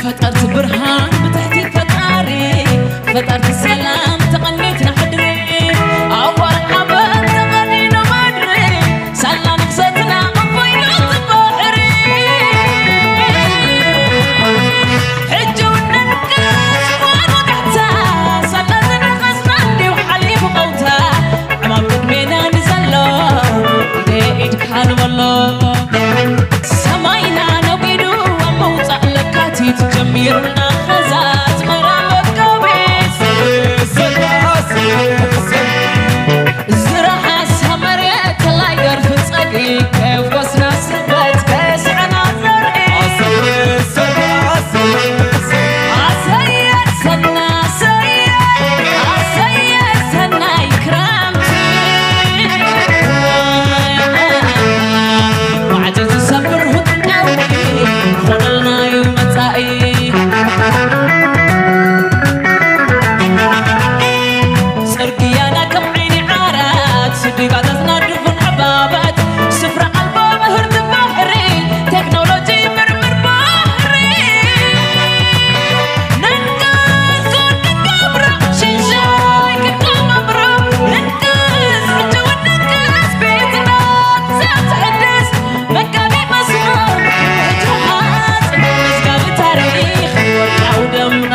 ፈጠርቲ ብርሃን ብትሕቲ ፈጣሪ፣ ፈጠርቲ ሰላም ተቐኒትና ሕድሪ፣ ኣዋል ሓበን ተቐዲኑ ምድሪ፣ ሳላ ንግሰትና ኣቦይና እቲ ባሕሪ። ሕጂ እውን ነንቅስ ጓኖ ጋሕታ፣ ሳላ ዝነኸስና እንዲሁ ሓሊፉ ቀውታ፣ ዕማም ቅድሜና ንዘሎ ኢደ ኢድካ ንበሎ። ሰማይና ነጒዱ ኣብ ምውጻእ ለካቲት ጀሚሩና ኸዛ ኣዝመራ መጋቢት። ዝረሓሳ መሬት ተላይ ደርፊ ጸግዒ ከፍኮስና ስበት ከስዕና ዘርኢ። ኣሰየ ሰና ኣሰየ ኣሰየ ሰናይ ክረምቲ። ማዕጾ ዝሰብር ህጡት ቀውዒ፣ ኾነልና እዩ መጻኢ። ጽርግያና ከም ዓይኒ ዓራት፣ ስዲጋታትና ድፉን ዕባባት፣ ስፍራ ኣልቦ ምህርቲ ባሕሪ፣ ቴክኖሎጂ ምርምር ባሕሪ። ነንቀስ ክንገብሮ፣ ሽንሻይ ክንቀባብሮ፣ ነንቀስ ሕጂ እውን ነንቀስ ቤትና ዘትሕድስ መጋቢ መስመር ሕጂ ሓጽ መዝጋቢ ታሪኽ ወርቃዊ ደምና።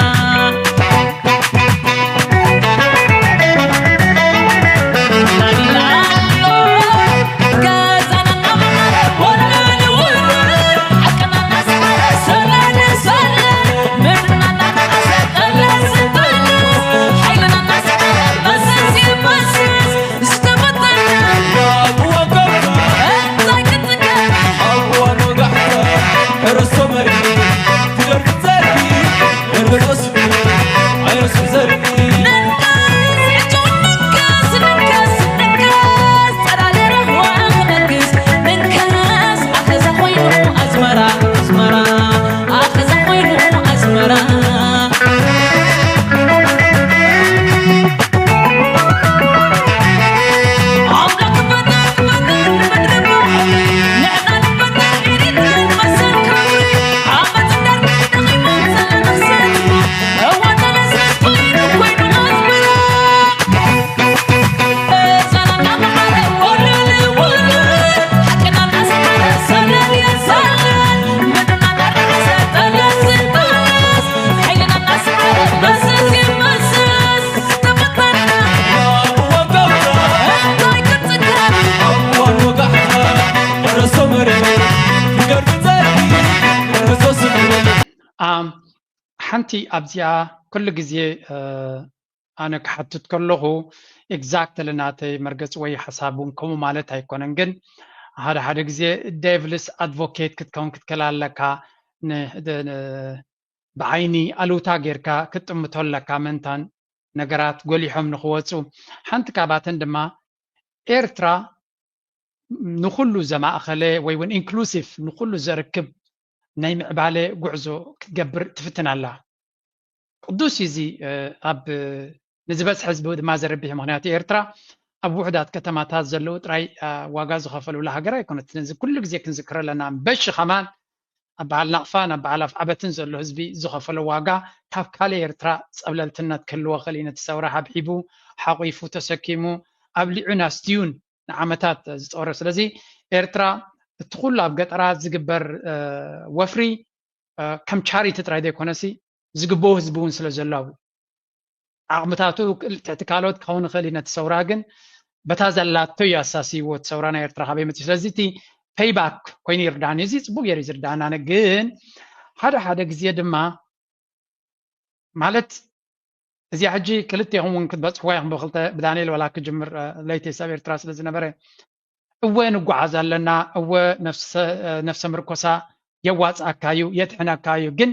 ሓንቲ ኣብዚኣ ኩሉ ግዜ ኣነ ክሓትት ከለኹ፣ exactly ናተይ መርገፂ ወይ ሓሳብ እውን ከምኡ ማለት ኣይኮነን። ግን ሓደ ሓደ ግዜ devil's advocate ክትከውን ክትክእል ኣለካ። ብዓይኒ ኣሉታ ጌርካ ክትጥምቶ ኣለካ፣ መንታን ነገራት ጎሊሖም ንክወፁ። ሓንቲ ካብኣተን ድማ ኤርትራ ንኩሉ ዘማእኸለ ወይ እውን inclusive ንኩሉ ዘርክብ ናይ ምዕባለ ጉዕዞ ክትገብር ትፍትን ኣላ። ቅዱስ እዩ እዚ ኣብ ንዝበዝሐ ህዝቢ ድማ ዘርብሕ። ምክንያቱ ኤርትራ ኣብ ውሕዳት ከተማታት ዘለዉ ጥራይ ዋጋ ዝኸፈሉላ ሃገር ኣይኮነትን። እዚ ኩሉ ግዜ ክንዝክሮ ኣለና። በሺ ከማን ኣብ በዓል ናቕፋን ኣብ በዓል ኣፍዓበትን ዘሎ ህዝቢ ዝኸፈሎ ዋጋ ካብ ካልእ ኤርትራ ጸብለልትነት ክህልዎ ክእል እዩ። ነቲ ሰውራ ሓብሒቡ ሓቂፉ ተሰኪሙ ኣብሊዑን ኣስትዩን ንዓመታት ዝጸወረ። ስለዚ ኤርትራ እቲ ኩሉ ኣብ ገጠራት ዝግበር ወፍሪ ከም ቻሪቲ ጥራይ ዘይኮነሲ ዝግበኦ ህዝቢ እውን ስለ ዘሎ ኣብኡ ዓቕምታቱ ትሕቲ ካልኦት ክኸውን ይኽእል እዩ። ነቲ ሰውራ ግን በታ ዘላቶ እዩ ኣሳስይዎ። እቲ ሰውራ ናይ ኤርትራ ካበይ መፅዩ? ስለዚ እቲ ፔይባክ ኮይኑ ይርዳኒ። እዚ ፅቡቅ ገይሩ እዩ ዝርዳና። ግን ሓደ ሓደ ግዜ ድማ ማለት እዚኣ ሕጂ ክልቴኹም እውን ክትበፅሕዋ ኢኹም። ብክልተ ብዳንኤል ዋላ ክጅምር ለይተይ ሰብ ኤርትራ ስለ ዝነበረ እወ ንጓዓዝ ኣለና፣ እወ ነፍሰ ምርኮሳ የዋፅኣካ እዩ የድሕነካ እዩ። ግን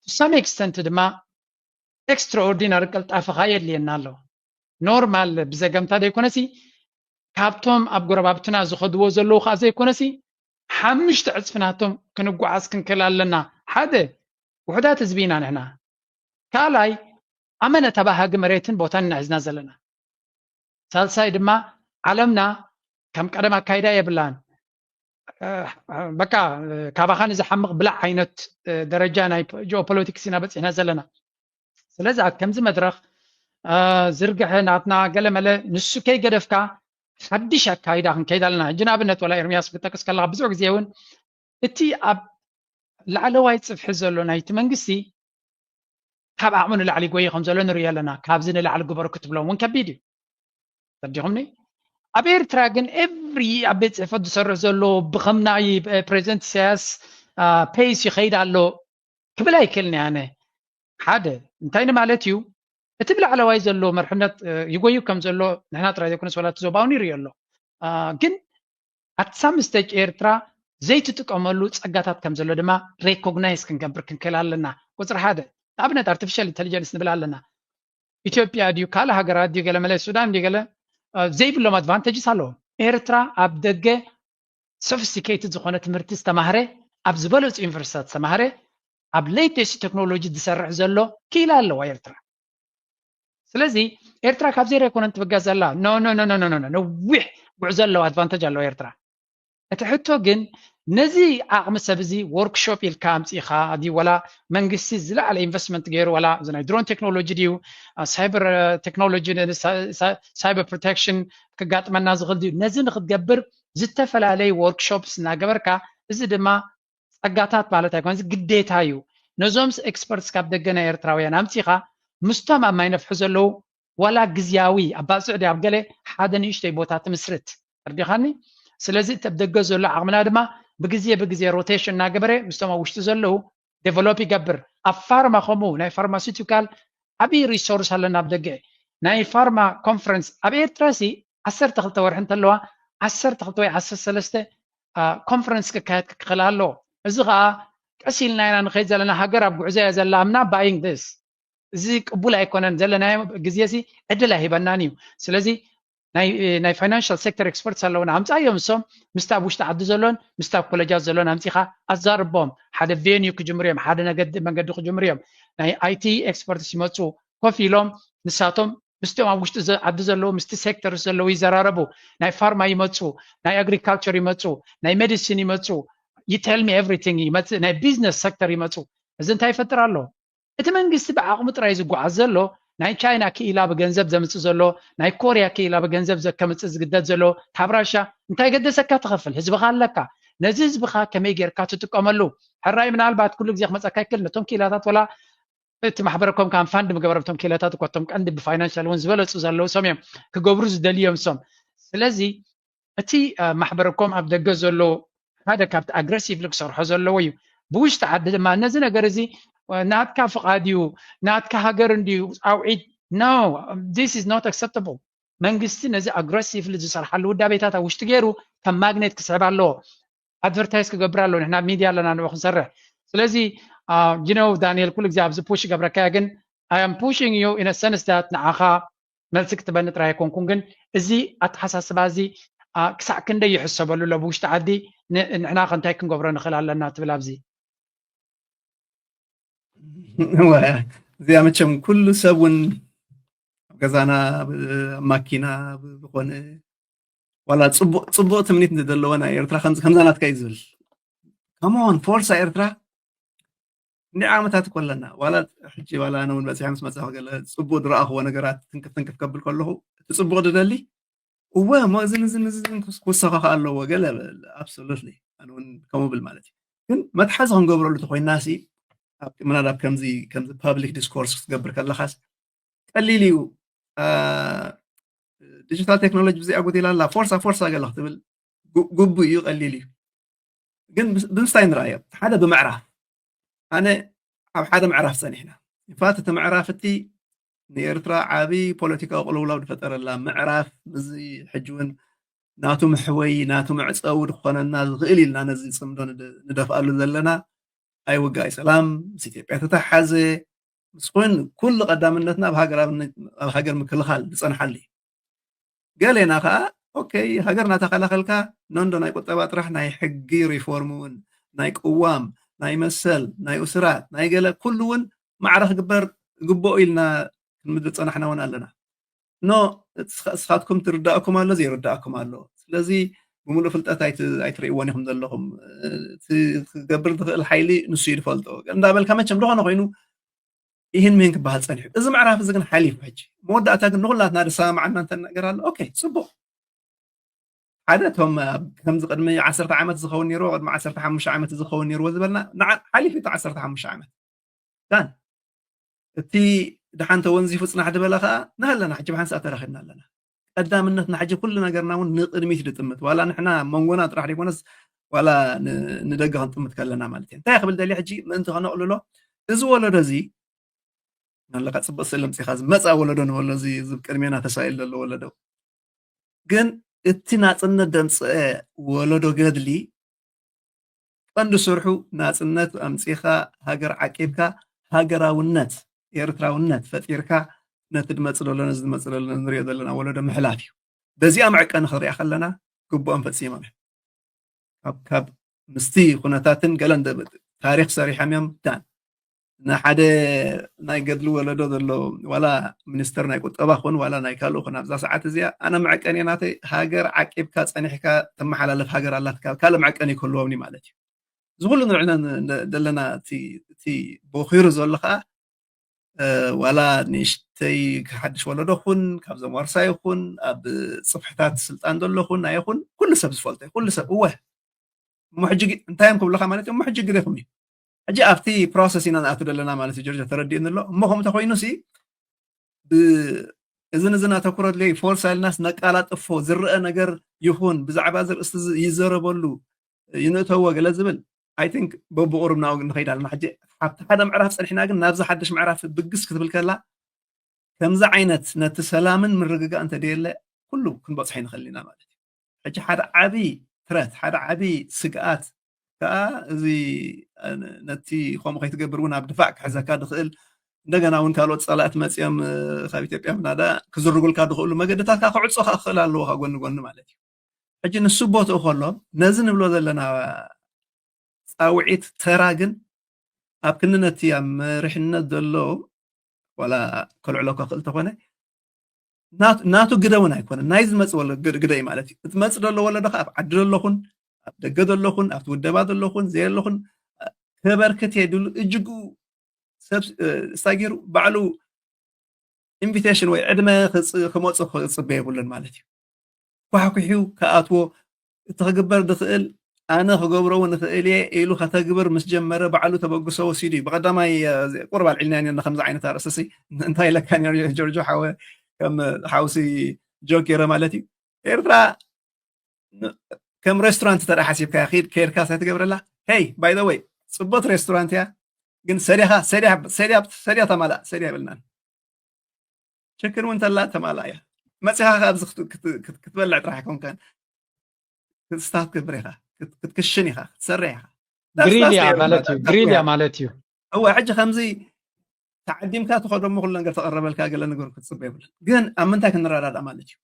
to some extent ድማ extraordinary ቅልጣፈ ከዓ የድልየና ኣሎ። ኖርማል ብዘገምታ ዘይኮነሲ ካብቶም ኣብ ጎረባብትና ዝኸድዎ ዘለዉ ከዓ ዘይኮነሲ ሓሙሽተ ዕፅፊ ናቶም ክንጓዓዝ ክንክእል ኣለና። ሓደ ውሕዳት ህዝቢ ኢና ንሕና። ካልኣይ ኣመነ ተባሃጊ መሬትን ቦታን ኢና ሒዝና ዘለና። ሳልሳይ ድማ ዓለምና ከም ቀደም ኣካይዳ የብላን። በቃ ካባኻ ንዝሓምቕ ብላዕ ዓይነት ደረጃ ናይ ጂኦፖለቲክስ ኢና በፂሕና ዘለና። ስለዚ ኣብ ከምዚ መድረኽ ዝርግሐ ናትና ገለመለ ንሱ ከይገደፍካ ሓድሽ ኣካይዳ ክንከይድ ኣለና። ሕጂ ንኣብነት ወላ ኤርሚያስ ክትጠቅስ ከለካ ብዙሕ ግዜ እውን እቲ ኣብ ላዕለዋይ ፅፍሒ ዘሎ ናይቲ መንግስቲ ካብ ዓቕሙ ንላዕሊ ይጎይ ከም ዘሎ ንሪኦ ኣለና። ካብዚ ንላዕሊ ግበሩ ክትብሎም እውን ከቢድ እዩ። ተረዲኹምኒ? ኣብ ኤርትራ ግን ኤቭሪ ኣብ ቤት ፅሕፈት ዝሰርሕ ዘሎ ብከም ናይ ፕሬዚደንት ኢሳያስ ፔስ ይኸይድ ኣሎ ክብል ኣይክእልን እየ ኣነ። ሓደ እንታይ ንማለት እዩ? እቲ ብላዕለዋይ ዘሎ መርሕነት ይጎዩ ከም ዘሎ ንሕና ጥራይ ዘይኮነስ ዋላ እቲ ዞባውን ይርእዮ ኣሎ። ግን ኣት ሳም ስቴጅ ኤርትራ ዘይትጥቀመሉ ጸጋታት ከም ዘሎ ድማ ሬኮግናይዝ ክንገብር ክንክእል ኣለና። ቁፅሪ ሓደ ንኣብነት ኣርቲፊሻል ኢንቴሊጀንስ ንብል ኣለና። ኢትዮጵያ ድዩ ካልእ ሃገራት ድዩ ገለ መለ ሱዳን ድዩ ገለ ዘይብሎም ኣድቫንቴጅስ ኣለዎም። ኤርትራ ኣብ ደገ ሶፊስቲኬትድ ዝኾነ ትምህርቲ ዝተማህረ ኣብ ዝበለፁ ዩኒቨርሲታት ዝተማህረ ኣብ ሌተስት ቴክኖሎጂ ዝሰርሕ ዘሎ ክኢላ ኣለዋ ኤርትራ። ስለዚ ኤርትራ ካብ ዜሮ ኣይኮነን ትብገስ ዘላ። ኖ ኖ ኖ ኖ ኖ ኖ፣ ነዊሕ ጉዕዞ ኣለዋ፣ ኣድቫንቴጅ ኣለዋ ኤርትራ። እቲ ሕቶ ግን ነዚ ዓቕሚ ሰብ እዚ ወርክሾፕ ኢልካ ኣምፂእኻ ድዩ ወላ መንግስቲ ዝለዓለ ኢንቨስትመንት ገይሩ ወላ እዚ ናይ ድሮን ቴክኖሎጂ ድዩ ሳይበር ቴክኖሎጂ ሳይበር ፕሮቴክሽን ክጋጥመና ዝኽእል ድዩ ነዚ ንክትገብር ዝተፈላለዩ ወርክሾፕስ እናገበርካ እዚ ድማ ፀጋታት ማለት ኣይኮነን፣ እዚ ግዴታ እዩ። ነዞም ኤክስፐርትስ ካብ ደገ ናይ ኤርትራውያን ኣምፂኻ ምስቶም ኣብ ማይ ነፍሑ ዘለዉ ዋላ ግዝያዊ ኣብ ባፅዕ ድዩ ኣብ ገለ ሓደ ንእሽተይ ቦታ ትምስርት። ተርዲኻኒ? ስለዚ እቲ ኣብ ደገ ዘሎ ዓቕምና ድማ ብግዜ ብግዜ ሮቴሽን እናገበረ ምስቶም ኣብ ውሽጢ ዘለዉ ዴቨሎፕ ይገብር። ኣብ ፋርማ ከምኡ ናይ ፋርማሲውቲካል ዓብዪ ሪሶርስ ኣለና ኣብ ደገ። ናይ ፋርማ ኮንፈረንስ ኣብ ኤርትራ ሲ ዓሰርተ ክልተ ወርሒ እንተለዋ ዓሰርተ ክልተ ወይ ዓሰርተ ሰለስተ ኮንፈረንስ ክካየድ ክክእል ኣለዎ። እዚ ከዓ ቀስ ኢልና ኢና ንኸይድ ዘለና። ሃገር ኣብ ጉዕዞ እያ ዘላ። I'm not buying this። እዚ ቅቡል ኣይኮነን። ዘለናዮ ግዜ ሲ ዕድል ኣይህበናን እዩ። ስለዚ ናይ ፋይናንሻል ሴክተር ኤክስፐርትስ ኣለውና፣ ኣምፃዮም እሶም ምስቲ ኣብ ውሽጢ ዓዲ ዘሎን ምስቲ ኣብ ኮለጃት ዘሎን ኣምፂኻ ኣዛርቦም። ሓደ ቬንዩ ክጅምሩ እዮም፣ ሓደ መገዲ ክጅምሩ እዮም። ናይ ኣይቲ ኤክስፐርትስ ይመፁ፣ ኮፍ ኢሎም ንሳቶም ምስቶም ኣብ ውሽጢ ዓዲ ዘለዉ ምስቲ ሴክተር ዘለዉ ይዘራረቡ። ናይ ፋርማ ይመፁ፣ ናይ ኣግሪካልቸር ይመፁ፣ ናይ ሜዲሲን ይመፁ። You tell me everything ይመፅእ፣ ናይ ቢዝነስ ሴክተር ይመፁ። እዚ እንታይ ይፈጥር ኣሎ? እቲ መንግስቲ ብዓቕሙ ጥራይ ዝጓዓዝ ዘሎ ናይ ቻይና ክኢላ ብገንዘብ ዘምፅእ ዘሎ ናይ ኮርያ ክኢላ ብገንዘብ ከምፅእ ዝግደድ ዘሎ ካብ ራሻ እንታይ ገደሰካ ትኸፍል ህዝብኻ ኣለካ። ነዚ ህዝብኻ ከመይ ጌርካ ትጥቀመሉ? ሕራይ ምናልባት ኩሉ ግዜ ክመፀካ ይክእል ነቶም ክኢላታት ወላ እቲ ማሕበረኮም ካም ፋንድ ምገበረ ብቶም ክኢላታት እኮ እቶም ቀንዲ ብፋይናንሻል እውን ዝበለፁ ዘለዉ ሰም እዮም ክገብሩ ዝደልዮም ሰም። ስለዚ እቲ ማሕበረኮም ኣብ ደገ ዘሎ ሓደ ካብቲ ኣግረሲቭሊ ክሰርሖ ዘለዎ እዩ። ብውሽጢ ዓዲ ድማ ነዚ ነገር እዚ ናትካ ፍቓድ እዩ ናትካ ሃገር እንድዩ ኣውዒድ no, this is not acceptable። መንግስቲ ነዚ ኣግረሲቭሊ ዝሰርሓሉ ውዳቤታት ኣብ ውሽጢ ገይሩ ከም ማግኔት ክስዕብ ኣለዎ። ኣድቨርታይዝ ክገብር ኣለዎ። ንሕና ኣብ ሚድያ ኣለና ንዑ ክንሰርሕ። ስለዚ you know ዳንኤል ኩሉ ግዜ ኣብዚ ፑሽ ይገብረካ እየ፣ ግን I am pushing you in a sense that ንዓኻ መልሲ ክትበኒ ጥራይ ኣይኮንኩን፣ ግን እዚ ኣተሓሳስባ እዚ ክሳዕ ክንደይ ይሕሰበሉ ኣሎ ብውሽጢ ዓዲ ንሕና ከ እንታይ ክንገብሮ ንኽእል ኣለና ትብል ኣብዚ? እዚኣ መቸም ኩሉ ሰብ እውን ኣብ ገዛና ኣብ ማኪና ዝኾነ ዋላ ፅቡቅ ትምኒት እንተዘለዎ ናይ ኤርትራ ከምዛ ናትካ እዩ ዝብል ከመን ፎርሳ ኤርትራ እንዲ ዓመታት እኮ ኣለና ዋላ ሕጂ ዋላ ነውን በፂሐ ምስ መፅእ ገለ ፅቡቅ ዝረኣኽዎ ነገራት ትንክፍ ትንክፍ ከብል ከለኹ እቲ ፅቡቅ ዝደሊ እወ እሞ እዝን እዝን እዝን ክወሰኸ ከ ኣለዎ ገለ ኣብሶሉትሊ ኣነ እውን ከምኡ ብል ማለት እዩ ግን መትሓዚ ክንገብረሉ ተኮይና ሲ ምናልባት ከምዚ ከምዚ ፓብሊክ ዲስኮርስ ክትገብር ከለካስ ቀሊል እዩ ዲጂታል ቴክኖሎጂ ብዚኣ ጉዲላ ኣላ ፎርሳ ፎርሳ ገለ ክትብል ጉቡ እዩ ቀሊል እዩ ግን ብምስታይ ንረኣዮ ሓደ ብምዕራፍ ኣነ ኣብ ሓደ ምዕራፍ ፀኒሕና ኢንፋት እቲ ምዕራፍ እቲ ንኤርትራ ዓብዪ ፖለቲካዊ ቅልውላው ዝፈጠረላ ምዕራፍ እዚ ሕጂ እውን ናቱ መሕወይ ናቱ መዕፀዊ ዝኾነና ዝኽእል ኢልና ነዚ ፅምዶ ንደፍኣሉ ዘለና ኣይውጋእ ሰላም ምስ ኢትዮጵያ ተተሓዘ ምስ ኮይን ኩሉ ቀዳምነትና ኣብ ሃገር ምክልኻል ዝፀንሓሉ እዩ ገሌና ከዓ ኦኬ ሃገር እናተኸላኸልካ ነንዶ ናይ ቁጠባ ጥራሕ ናይ ሕጊ ሪፎርም እውን ናይ ቅዋም ናይ መሰል ናይ እስራት ናይ ገለ ኩሉ እውን ማዕረ ክግበር ግብኦ ኢልና ክንምድር ፀናሕና እውን ኣለና ኖ እስኻትኩም ትርዳእኩም ኣሎ ዘይርዳእኩም ኣሎ ስለዚ ብምሉእ ፍልጠት ኣይትርእይዎን ኢኹም ዘለኹም። እቲ ክገብር ዝኽእል ሓይሊ ንሱ እዩ ዝፈልጦ እንዳበልካ፣ መቸም ዝኾነ ኮይኑ ይህን ምህን ክበሃል ጸኒሑ። እዚ ምዕራፍ እዚ ግን ሓሊፉ፣ ሕጂ መወዳእታ ግን ንኹላትና ዝሰማማዓና እንተ ነገር ኣሎ፣ ኦኬ፣ ጽቡቕ። ሓደ፣ እቶም ከምዚ ቅድሚ ዓሰርተ ዓመት ዝኸውን ነይርዎ፣ ቅድሚ ዓሰርተ ሓሙሽተ ዓመት ዝኸውን ነይርዎ ዝበልና፣ ንዓ ሓሊፉ እቲ ዓሰርተ ሓሙሽተ ዓመት ዳን። እቲ ደሓን ተወንዚፉ ጽናሕ ዝበለ ከኣ ንሃለና፣ ሕጂ ብሓንሳእ ተረኺብና ኣለና። ቀዳምነትና ሕጂ ኩሉ ነገርና እውን ንቕድሚት ድጥምት፣ ዋላ ንሕና መንጎና ጥራሕ ዘይኮነስ ዋላ ንደገ ክንጥምት ከለና ማለት እዩ። እንታይ ክብል ደልየ ሕጂ ምእንቲ ከነቕልሎ፣ እዚ ወለዶ እዚ፣ ኣለካ ጽቡቕ ስእሊ ኣምጺኻ፣ ዝመጽኣ ወለዶ ንበሎ፣ እዚ ቅድሜና ተሳኢሉ ዘሎ ወለዶ ግን፣ እቲ ናጽነት ደምጽአ ወለዶ ገድሊ ቀንዲ ስርሑ ናጽነት ኣምጺኻ፣ ሃገር ዓቂብካ፣ ሃገራውነት፣ ኤርትራውነት ፈጢርካ፣ ነቲ ድመጽእ ዘሎ፣ ነዚ ድመጽእ ዘሎ፣ ንሪኦ ዘለና ወለዶ ምሕላፍ እዩ። በዚኣ መዕቀኒ ክንሪኣ ከለና ግቡኦም ፈጺሞም እዮም። ካብ ምስቲ ኩነታትን ገለን ታሪኽ ሰሪሖም እዮም። ዳን ንሓደ ናይ ገድሊ ወለዶ ዘሎ፣ ዋላ ሚኒስተር ናይ ቁጠባ ኹን ዋላ ናይ ካልእ ኹን፣ ኣብዛ ሰዓት እዚኣ ኣነ መዕቀኒ ናተይ፣ ሃገር ዓቂብካ ጸኒሕካ ተመሓላልፍ ሃገር ኣላትካ፣ ካልእ መዕቀኒ ክህልዎም ማለት እዩ። እዚ ኩሉ ንርዕነ ዘለና እቲ ቦኺሩ ዘሎ ከዓ ዋላ ንእሽተይ ሓድሽ ወለዶ ኹን፣ ካብዞም ዋርሳይ ኹን፣ ኣብ ጽፍሕታት ስልጣን ዘሎ ኹን ኣይኹን፣ ኩሉ ሰብ ዝፈልጦ እዩ። ኩሉ ሰብ እወ እሞ ሕጂ እንታይ እዮም ክብሉኻ ማለት እዮም? እሞ ሕጂ ግደፍም እዩ። ሕጂ ኣብቲ ፕሮሰስ ኢና ንኣቱ ዘለና ማለት እዩ። ጆርጆ፣ ተረዲእኒ ኣሎ። እሞ ከምኡ ተኮይኑ ሲ እዝን እዝን ኣተኩሮ ድለይ ፎርሳ ኢልናስ ነቃላጥፎ፣ ዝረአ ነገር ይኹን ብዛዕባ ዝርእስቲ ይዘረበሉ ይንእተዎ ገለ ዝብል፣ I think በብቑሩብ ናብኡ ንኸይድ ኣለና። ሕጂ ኣብቲ ሓደ ምዕራፍ ጸኒሕና ግን ናብዚ ሓድሽ ምዕራፍ ብግስ ክትብል ከላ ከምዚ ዓይነት ነቲ ሰላምን ምርግጋእ እንተደየለ ኩሉ ክንበጽሖ ይንኽእል ኢና ማለት እዩ። ሕጂ ሓደ ዓቢ ትረት፣ ሓደ ዓቢ ስግኣት ከኣ እዚ ነቲ ከምኡ ከይትገብር እውን ኣብ ድፋዕ ክሕዘካ ድኽእል፣ እንደገና እውን ካልኦት ጸላእቲ መጺኦም ካብ ኢትዮጵያ ምናዳ ክዝርጉልካ ድኽእሉ መገድታት ከኣ ክዕጾ ከኣ ክኽእል ኣለዎ ከኣ ጎኒ ጎኒ ማለት እዩ። ሕጂ ንሱ ቦትኡ ከሎ ነዚ ንብሎ ዘለና ጻውዒት ተራ ግን ኣብ ክንነቲ ኣብ መሪሕነት ዘሎ ዋላ ከልዕሎ ከኽእል ተኾነ ናቱ ግደ እውን ኣይኮነን። ናይ ዝመጽእ ወለዶ ግደ እዩ ማለት እዩ። እቲ መጽእ ዘሎ ወለዶ ከኣ ኣብ ዓዲ ዘለኹን ኣብ ደገ ዘለኹን ኣብቲ ውደባ ዘለኹን ዘየለኹን ከበርክት የድሉ እጅጉ ሰብ ስታይ ገይሩ ባዕሉ ኢንቪቴሽን ወይ ዕድመ ክመፁ ክፅበ የብሉን ማለት እዩ። ኳሕኩሒው ክኣትዎ እቲ ክግበር ዝኽእል ኣነ ክገብሮ እውን እኽእል እየ ኢሉ ከተግብር ምስ ጀመረ ባዕሉ ተበግሶ ወሲዱ እዩ። ብቐዳማይ ቁርብ ኣልዒልና ነርና ከምዚ ዓይነት ኣርእስሲ እንታይ ኢለካ ነሩ ጆርጆ ሓወ ከም ሓውሲ ጆክ ገይረ ማለት እዩ። ኤርትራ ከም ሬስቶራንት ተዳ ሓሲብካ ኪድ ከይርካ ሳይ ትገብረላ ሄይ ባይ ወይ ፅቡት ሬስቶራንት እያ ግን ሰዲኻ ሰዲያ ተማላእ ሰዲያ ይብልናን ችክን እውን ተላ ተማላ እያ መፂኻ ኣብዚ ክትበልዕ ጥራሕ ኮንካን ክትስታት ክትብር ኢኻ ክትክሽን ኢኻ ክትሰርሕ ኢኻ ግሪል እያ ማለት እዩ ግሪል እያ ማለት እዩ እወ ሕጂ ከምዚ ተዓዲምካ ትኸዶ እሞ ኩሉ ነገር ተቐረበልካ ገለ ነገር ክትፅበ የብለን ግን ኣብ ምንታይ ክንረዳዳእ ማለት እዩ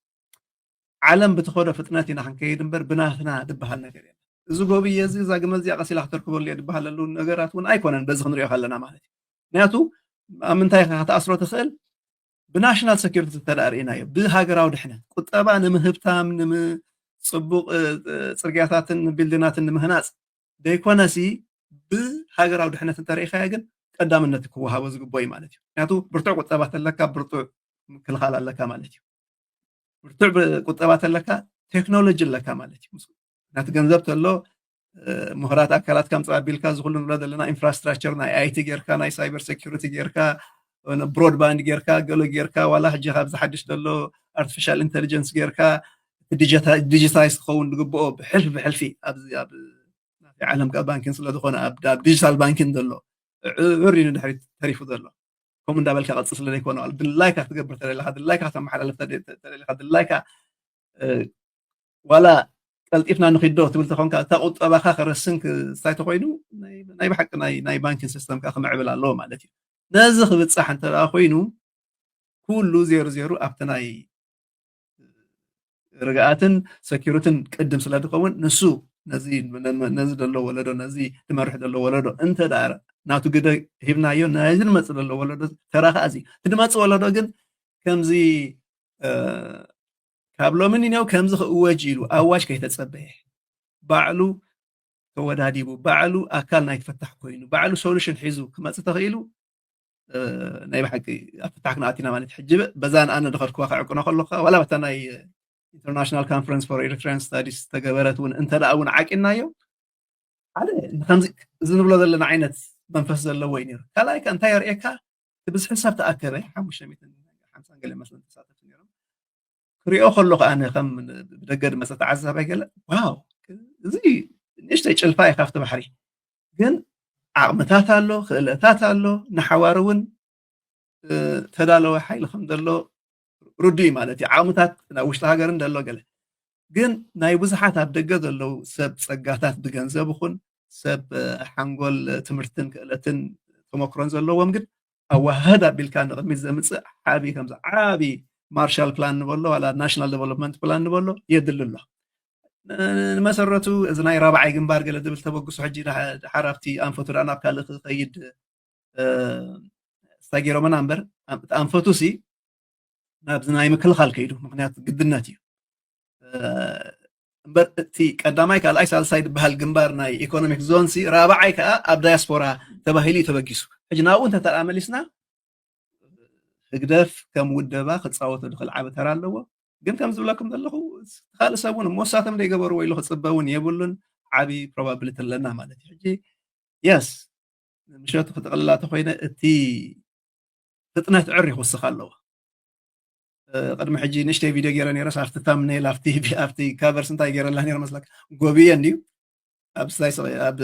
ዓለም ብትኸዶ ፍጥነት ኢና ክንከይድ እምበር ብናትና ዝበሃል ነገር የለን እዚ ጎብየ እዚ እዛ ግመል እዚኣ ቀሲላ ክተርክበሉ እየ ዝበሃለሉ ነገራት እውን ኣይኮነን በዚ ክንሪኦ ከለና ማለት እዩ ምክንያቱ ኣብ ምንታይ ኢኻ ክትኣስሮ ትኽእል ብናሽናል ሰኪሪቲ እንተ ርእናዮ ብሃገራዊ ድሕነት ቁጠባ ንምህብታም ንምፅቡቅ ፅርግያታትን ቢልድናትን ንምህናፅ ዘይኮነሲ ብሃገራዊ ድሕነት እንተሪኢኻዮ ግን ቀዳምነት ክወሃቦ ዝግቦ እዩ ማለት እዩ ምክንያቱ ብርቱዕ ቁጠባ ተለካ ብርቱዕ ምክልኻል ኣለካ ማለት እዩ ብርቱዕ ቁጠባ ተለካ ቴክኖሎጂ ኣለካ ማለት እዩ ናቲ ገንዘብ ተሎ ምሁራት ኣካላት ከም ፃቢልካ ዝኩሉ ንብሎ ዘለና ኢንፍራስትራክቸር ናይ ኣይቲ ጌርካ ናይ ሳይበር ሴኪሪቲ ጌርካ ብሮድባንድ ጌርካ ገሎ ጌርካ ዋላ ሕጂ ካብዚ ሓድሽ ዘሎ ኣርቲፊሻል ኢንቴሊጀንስ ጌርካ ዲጂታይዝ ክኸውን ዝግብኦ ብሕልፊ ብሕልፊ ኣብዚ ኣብ ዓለም ባንኪን ስለዝኮነ ኣብ ዲጂታል ባንኪን ዘሎ ዕር ኢሉ ድሕሪት ተሪፉ ዘሎ ከምኡ እንዳበልካ ቀፅል ስለዘይኮነ ድላይካ ክትገብር ተደለካ ድላይካ ከተመሓላልፍ ተደለካ ድላይካ ዋላ ቀልጢፍና ንኺዶ ትብል ተኾንካ እታ ቁጠባኻ ከረስን ክስታይ ተኮይኑ ናይ ብሓቂ ናይ ባንኪን ሲስተምካ ክምዕብል ኣለዎ ማለት እዩ ነዚ ክብፃሕ እንተ ኮይኑ ኩሉ ዜሩ ዜሩ ኣብቲ ናይ ርግኣትን ሰኪሩትን ቅድም ስለ ዝኸውን ንሱ ነዚ ዘሎ ወለዶ ነዚ ትመርሕ ዘሎ ወለዶ እንተ ናቱ ግደ ሂብናዮ ነዚ ንመፅእ ዘሎ ወለዶ ተራኻ እዚ ትድመፅ ወለዶ ግን ከምዚ ካብ ሎሚ ንኔው ከምዚ ክእወጅ ኢሉ ኣዋጅ ከይተጸበየ፣ ባዕሉ ተወዳዲቡ፣ ባዕሉ ኣካል ናይቲ ፍታሕ ኮይኑ፣ ባዕሉ ሶሉሽን ሒዙ ክመጽእ ተኽኢሉ፣ እ፣ ናይ ብሓቂ ኣብ ፍታሕ ክንኣቲና ማለት እዩ። ሕጂ በዛ ንኣነ ዝኸድክዋ ከዕቅኖ ከለኹ፣ ዋላ በታ ናይ ኢንተርናሽናል ኮንፈረንስ ፎር ኤሪትሪያን ስታዲስ ዝተገበረት እውን እንተ ደኣ እውን ዓቂናዮ፣ ሓደ ንከምዚ እዚ ንብሎ ዘለና ዓይነት መንፈስ ዘለዎ እዩ ነይሩ። ካልኣይ ከ እንታይ የርእየካ? እቲ ብዝሒ ሰብ ተኣከበ፣ ሓሙሽተ ሚእትን ሓምሳን ገለ መስለን ተሳተፍቲ ነይሮም። ክሪኦ ከለኹ ኣነ ከም ብደገ ዝመጸ ተዓዛባይ ገለ፣ ዋው፣ እዚ ንእሽተይ ጭልፋ እዩ ካብቲ ባሕሪ። ግን ዓቕምታት ኣሎ፣ ክእለታት ኣሎ፣ ንሓዋሩ እውን፣ እ፣ ተዳለወ ሓይሊ ከም ዘሎ ርዱእ እዩ ማለት እዩ። ዓቕምታት ናብ ውሽጢ ሃገር እንደሎ ገለ። ግን ናይ ብዙሓት ኣብ ደገ ዘለዉ ሰብ ጸጋታት ብገንዘብ ይኹን ሰብ፣ እ፣ ሓንጎል፣ እ፣ ትምህርትን ክእለትን ተመክሮን ዘለዎም ግን ኣዋህድ ኣቢልካ ንቕድሚት ዘምጽእ ዓቢ፣ ከምዚ ዓቢ ማርሻል ፕላን ንበሎ ዋላ ናሽናል ዴቨሎፕመንት ፕላን ንበሎ የድሊ ኣሎ። ን-፣ ንመሰረቱ እዚ ናይ ራብዓይ ግንባር ገለ ዝብል ተበግሶ ሕጂ ድሓ-፣ ድሓር ኣብቲ ኣንፈቱ ደኣ ናብ ካልእ ክኸይድ፣ እ፣ ስታይ ገይሮምና እምበር፣ ኣም-፣ እቲ ኣንፈቱ ሲ ናብዚ ናይ ምክልኻል ከይዱ፣ ምኽንያቱ ግድነት እዩ። እ፣ እምበር እቲ ቀዳማይ፣ ካልኣይ፣ ሳልሳይ ዝበሃል ግንባር ናይ ኢኮኖሚክ ዞን ሲ ራብዓይ ከኣ ኣብ ዳያስፖራ ተባሂሉ እዩ ተበጊሱ። ሕጂ ናብኡ እንተ ተኣ መሊስና፣ ህግደፍ ከም ውደባ ክጻወቶ ዝኽእል ዓቢ ተራ ኣለዎ። ግን ከም ዝብለኩም ዘለኹ፣ ካልእ ሰብ እውን እሞ ንሳቶም ዘይገበርዎ ኢሉ ክጽበ እውን የብሉን። ዓቢ ፕሮባብሊቲ ኣለና ማለት እዩ። ሕጂ የስ፣ ምሸቱ ክጥቕልላ ተኾይነ፣ እቲ ፍጥነት ዕር ይውስኽ ኣለዎ። እ፣ ቅድሚ ሕጂ ንእሽተይ ቪድዮ ገይረ ነይረ፣ ኣብቲ ታምኔል፣ ኣብቲ፣ ኣብቲ ካቨርስ እንታይ ገይረላ ነይረ መስለካ? ጎብየ እንድዩ። ኣብ ስታይ ሰ-፣ ኣብ፣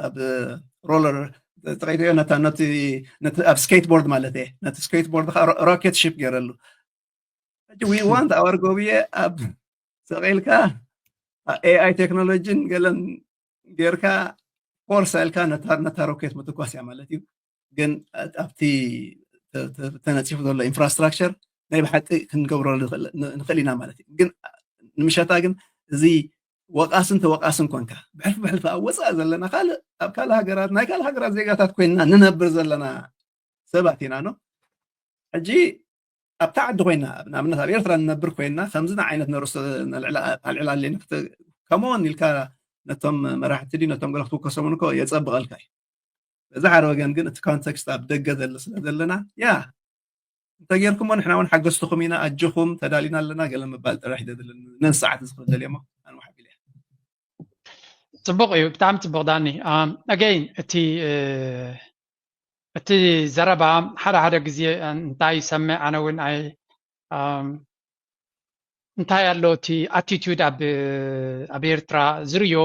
ኣብ ሮለር ተቐይጠዮ ነታ፣ ነቲ፣ ነቲ ኣብ ስኬትቦርድ ማለት እየ። ነቲ ስኬትቦርድ ከዓ ሮ-፣ ሮኬት ሺፕ ገይረሉ። ሕጂ we want our ጎብየ ኣብ ሰቒልካ ኤ ኣይ ቴክኖሎጂን ገለን ጌርካ ፎርስ ኢልካ ነታ፣ ነታ ሮኬት ምትኳስ እያ ማለት እዩ። ግን ኣብቲ ተ-፣ ተ-፣ ተነጺፉ ዘሎ ኢንፍራስትራክቸር ናይ ብሓቂ ክንገብሮ ንኽእል፣ ን-፣ ንኽእል ኢና ማለት እዩ። ግን ንምሸታ ግን እዚ ወቓስን ተወቓስን ኮንካ፣ ብሕልፊ ብሕልፊ ኣብ ወጻኢ ዘለና ካልእ፣ ኣብ ካልእ ሃገራት፣ ናይ ካልእ ሃገራት ዜጋታት ኮይንና ንነብር ዘለና ሰባት ኢና፣ ኖ? ሕጂ ኣብታ ዓዲ ኮይና፣ ንኣብነት ኣብ ኤርትራ ንነብር ኮይና፣ ከምዚ ዓይነት ነርእስቶ ነልዕላ፣ ኣልዕላ ኣለና ክተ-፣ ከመ ኦን ኢልካ ነቶም መራሕቲ ድዩ ነቶም ገለ ክትውከሶምን እኮ የጸብቐልካ እዩ። በዚ ሓደ ወገን ግን እቲ ኮንቴክስት ኣብ ደገ ዘሎ ስለ ዘለና፣ ያ፣ እንተጌርኩሞ ንሕና እውን ሓገዝትኹም ኢና፣ ኣጆኹም፣ ተዳሊና ኣለና፣ ገለ ምባል ጥራሕ እዩ ዘድለኒ። ነዚ ሰዓት እዚ ክብል ደልየ እሞ፣ ኣነ ሓቢለ። ጽቡቕ እዩ፣ ብጣዕሚ ጽቡቕ ዳኒ። ኣም፣ ኣገይን እቲ፣ እ፣ እቲ ዘረባ ሓደ ሓደ ግዜ እንታይ ይሰምዕ፣ ኣነ እውን ኣይ-፣ ኣም፣ እንታይ ኣሎ እቲ ኣቲቱድ ኣብ፣ ኣብ ኤርትራ ዝርእዮ፣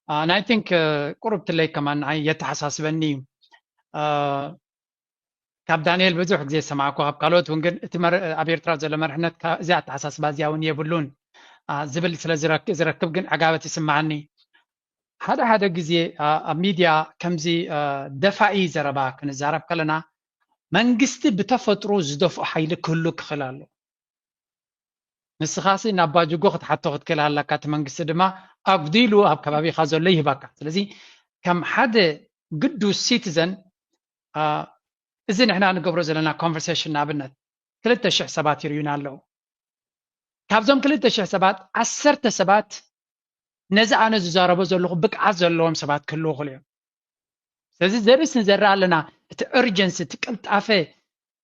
አ፣ and I think፣ እ፣ ቁሩብ ትለይ ከማን ንዓይ የተሓሳስበኒ እዩ። እ፣ ካብ ዳንኤል ብዙሕ ግዜ ዝሰማዕኩ፣ ካብ ካልኦት እውን ግን እቲ መር-፣ ኣብ ኤርትራ ዘሎ መርሕነት ካ-፣ እዚ ኣተሓሳስባ እዚኣ እውን የብሉን፣ አ፣ ዝብል ስለ ዝረክ-፣ ዝረክብ ግን ዕጋበት ይስምዓኒ። ሓደ ሓደ ግዜ፣ አ፣ ኣብ ሚድያ ከምዚ፣ አ፣ ደፋኢ ዘረባ ክንዛረብ ከለና መንግስቲ ብተፈጥሮ ዝደፍኦ ሓይሊ ክህሉ ክኽእል ኣሎ። ንስኻሲ ናብ ባጅጎ ክትሓቶ ክትክእል ኣለካ፣ እቲ መንግስቲ ድማ ኣጉዲሉ ኣብ ከባቢኻ ዘሎ ይህበካ። ስለዚ ከም ሓደ ግዱስ ሲቲዘን፣ አ፣ እዚ ንሕና ንገብሮ ዘለና ኮንቨርሴሽን ንኣብነት ክልተ ሽሕ ሰባት ይርእዩና ኣለዉ። ካብዞም ክልተ ሽሕ ሰባት ዓሰርተ ሰባት ነዚ ኣነ ዝዛረቦ ዘለኹ ብቅዓት ዘለዎም ሰባት ክህልዉ ይኽእሉ እዮም። ስለዚ ዘርእስ ንዘርኢ ኣለና፣ እቲ ኡርጀንሲ፣ እቲ ቅልጣፈ፣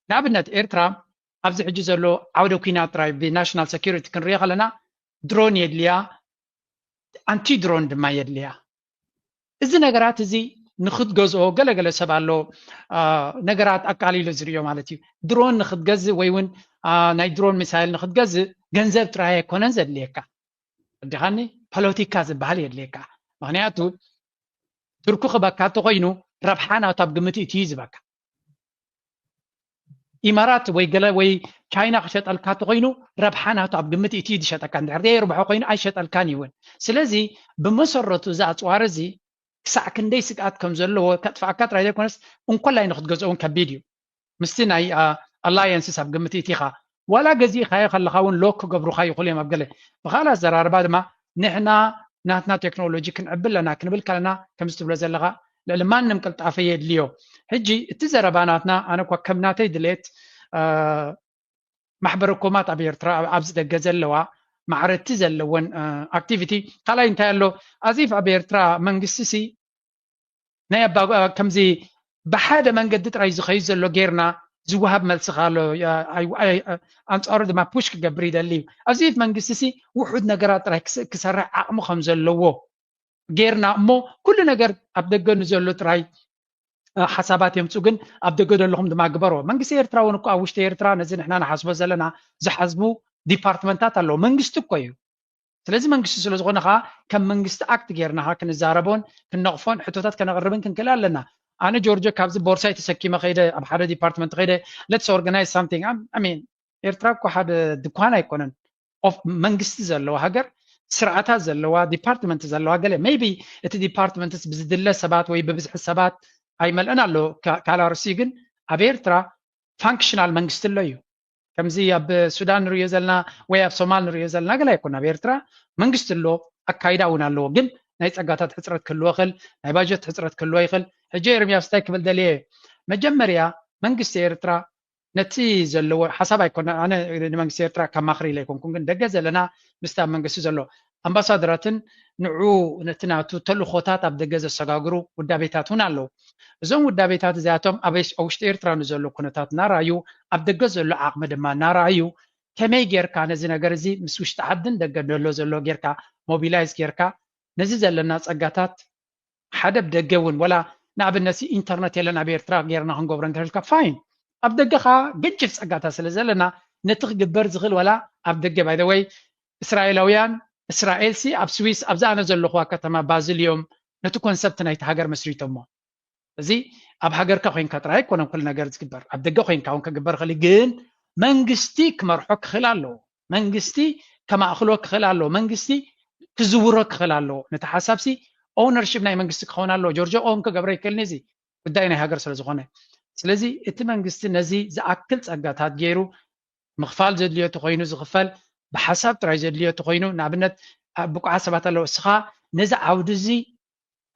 ንኣብነት ኤርትራ ኣብዚ ሕጂ ዘሎ ዓውደ ኲናት ጥራይ ብናሽናል ሴኩሪቲ ክንሪኦ ከለና ድሮን የድልያ፣ ኣንቲ ድሮን ድማ የድልያ። እዚ ነገራት እዚ ንኽትገዝኦ ገለገለ ሰብ ኣሎ፣ አ፣ ነገራት ኣቃሊሉ ዝርእዮ ማለት እዩ። ድሮን ንኽትገዝእ ወይ እውን፣ አ፣ ናይ ድሮን ሚሳይል ንኽትገዝእ ገንዘብ ጥራይ ኣይኮነን ዘድልየካ። ወዲኻኒ ፖለቲካ ዝበሃል የድልየካ። ምኽንያቱ ቱርኪ ክበካ እንተኾይኑ ረብሓ ናቱ ኣብ ግምት እቲ እዩ ዝበካ። ኢማራት ወይ ገለ ወይ ቻይና ክሸጠልካ እንተኾይኑ ረብሓ ናቱ ኣብ ግምት እቲ እዩ ዝሸጠካ። እንድሕር ዘየርብሖ ኮይኑ ኣይሸጠልካን እዩ እውን። ስለዚ ብመሰረቱ እዚ ኣፅዋር እዚ ክሳዕ ክንደይ ስግኣት ከም ዘለዎ ከጥፍኣካ ጥራይ ዘይኮነስ እንኮላይ ንክትገዝኦ እውን ከቢድ እዩ። ምስቲ ናይ፣ አ፣ ኣላየንስስ ኣብ ግምት ኢቲኻ ዋላ ገዚእካዮ ከለኻ እውን ሎክ ክገብሩኻ ይኽእሉ እዮም ኣብ ገለ። ብኻልእ ኣዘራርባ ድማ ንሕና ናትና ቴክኖሎጂ ክንዕቢ ኣለና ክንብል ከለና ከምዚ ትብሎ ዘለኻ ልዕሊ ማንም ቅልጣፈ የድልዮ። ሕጂ እቲ ዘረባ ናትና ኣነ እኳ ከም ናተይ ድሌት፣ አ፣ ማሕበረ ኮማት ኣብ ኤርትራ ኣብ-፣ ኣብዚ ደገ ዘለዋ ማዕረቲ ዘለዎን ኣክቲቪቲ። ካልኣይ እንታይ ኣሎ? ኣዚፍ ኣብ ኤርትራ መንግስቲ ሲ ናይ ኣባ ከምዚ ብሓደ መንገዲ ጥራይ ዝኸይድ ዘሎ ጌርና ዝወሃብ መልሲ ኣሎ። ኣንጻሩ ድማ ፑሽ ክገብር ይደሊ እዩ። ኣዚፍ መንግስቲ ሲ ውሑድ ነገራት ጥራይ ክሰርሕ ዓቕሚ ከም ዘለዎ ጌርና እሞ ኩሉ ነገር ኣብ ደገ ንዘሎ ጥራይ ሓሳባት የምፁ፣ ግን ኣብ ደገ ዘለኹም ድማ ግበሮ። መንግስቲ ኤርትራ እውን እኮ ኣብ ውሽጢ ኤርትራ ነዚ ንሕና ንሓስቦ ዘለና ዝሓስቡ ዲፓርትመንታት ኣለዎ። መንግስቲ እኮ እዩ። ስለዚ መንግስቲ ስለዝኾነ ከዓ ከም መንግስቲ ኣክት ጌርና ክንዛረቦን ክነቕፎን ሕቶታት ከነቕርብን ክንክእል ኣለና። ኣነ ጆርጆ ካብዚ ቦርሳይ ተሰኪመ ከይደ ኣብ ሓደ ዲፓርትመንት ከይደ let's organize something። I mean ኤርትራ እኮ ሓደ ድኳን ኣይኮነን። መንግስቲ ዘለዋ ሃገር፣ ስርዓታት ዘለዋ፣ ዲፓርትመንት ዘለዋ፣ ገለ maybe እቲ ዲፓርትመንትስ ብዝድለ ሰባት ወይ ብብዝሒ ሰባት ኣይመልእን ኣሎ። ካልኣርሲ ግን ኣብ ኤርትራ ፋንክሽናል መንግስቲ ኣሎ እዩ። ከምዚ ኣብ ሱዳን ንሪኦ ዘለና ወይ ኣብ ሶማል ንሪኦ ዘለና ገለ ኣይኮን። ኣብ ኤርትራ መንግስቲ ኣሎ፣ ኣካይዳ እውን ኣለዎ። ግን ናይ ፀጋታት ሕፅረት ክህልዎ ይኽእል፣ ናይ ባጀት ሕፅረት ክህልዎ ይኽእል። ሕጂ ኤርሚያስ እንታይ ክብል ደልየ? መጀመርያ መንግስቲ ኤርትራ ነቲ ዘለዎ ሓሳብ ኣይኮነ ኣነ ንመንግስቲ ኤርትራ ከማኽር ኢለ ኣይኮንኩን፣ ግን ደገ ዘለና ምስቲ ኣብ መንግስቲ ዘሎ ኣምባሳደራትን ንዑ ነቲ ናቱ ተልእኾታት ኣብ ደገ ዘሰጋግሩ ውዳቤታት እውን ኣለዉ። እዞም ውዳቤታት እዚኣቶም ኣብ ውሽጢ ኤርትራ ንዘሎ ኩነታት እናረኣዩ፣ ኣብ ደገ ዘሎ ዓቕሚ ድማ እናረኣዩ፣ ከመይ ጌርካ ነዚ ነገር እዚ ምስ ውሽጢ ዓድን ደገ ደሎ ዘሎ ጌርካ ሞቢላይዝ ጌርካ ነዚ ዘለና ጸጋታት ሓደ ብደገ እውን ወላ ንኣብነት ኢንተርነት የለን ኣብ ኤርትራ ጌርና ክንገብሮ እንተልካ ፋይን፣ ኣብ ደገ ከዓ ገጅፍ ጸጋታት ስለ ዘለና ነቲ ክግበር ዝኽእል ወላ ኣብ ደገ ባይ ወይ እስራኤላውያን እስራኤል ሲ ኣብ ስዊስ ኣብዚ ኣነ ዘለኹዋ ከተማ ባዝል እዮም ነቲ ኮንሰፕት ናይቲ ሃገር መስሪቶሞ። እዚ ኣብ ሃገርካ ኮይንካ ጥራይ ኣይኮነን ኩሉ ነገር ዝግበር፣ ኣብ ደገ ኮይንካ እውን ክግበር ይኽእል እዩ። ግን መንግስቲ ክመርሖ ክኽእል ኣለዎ። መንግስቲ ከማእኽሎ ክኽእል ኣለዎ። መንግስቲ ክዝውሮ ክኽእል ኣለዎ። ነቲ ሓሳብሲ ኦውነርሺፕ ናይ መንግስቲ ክኸውን ኣለዎ። ጆርጆ ኦውን ክገብሮ ይክእልኒ እዚ ጉዳይ ናይ ሃገር ስለ ዝኾነ። ስለዚ እቲ መንግስቲ ነዚ ዝኣክል ጸጋታት ገይሩ ምኽፋል ዘድልዮ ተኾይኑ ዝኽፈል፣ ብሓሳብ ጥራይ ዘድልዮ ተኾይኑ ንኣብነት ብቁዓት ሰባት ኣለዉ። እስኻ ነዚ ዓውዲ እዚ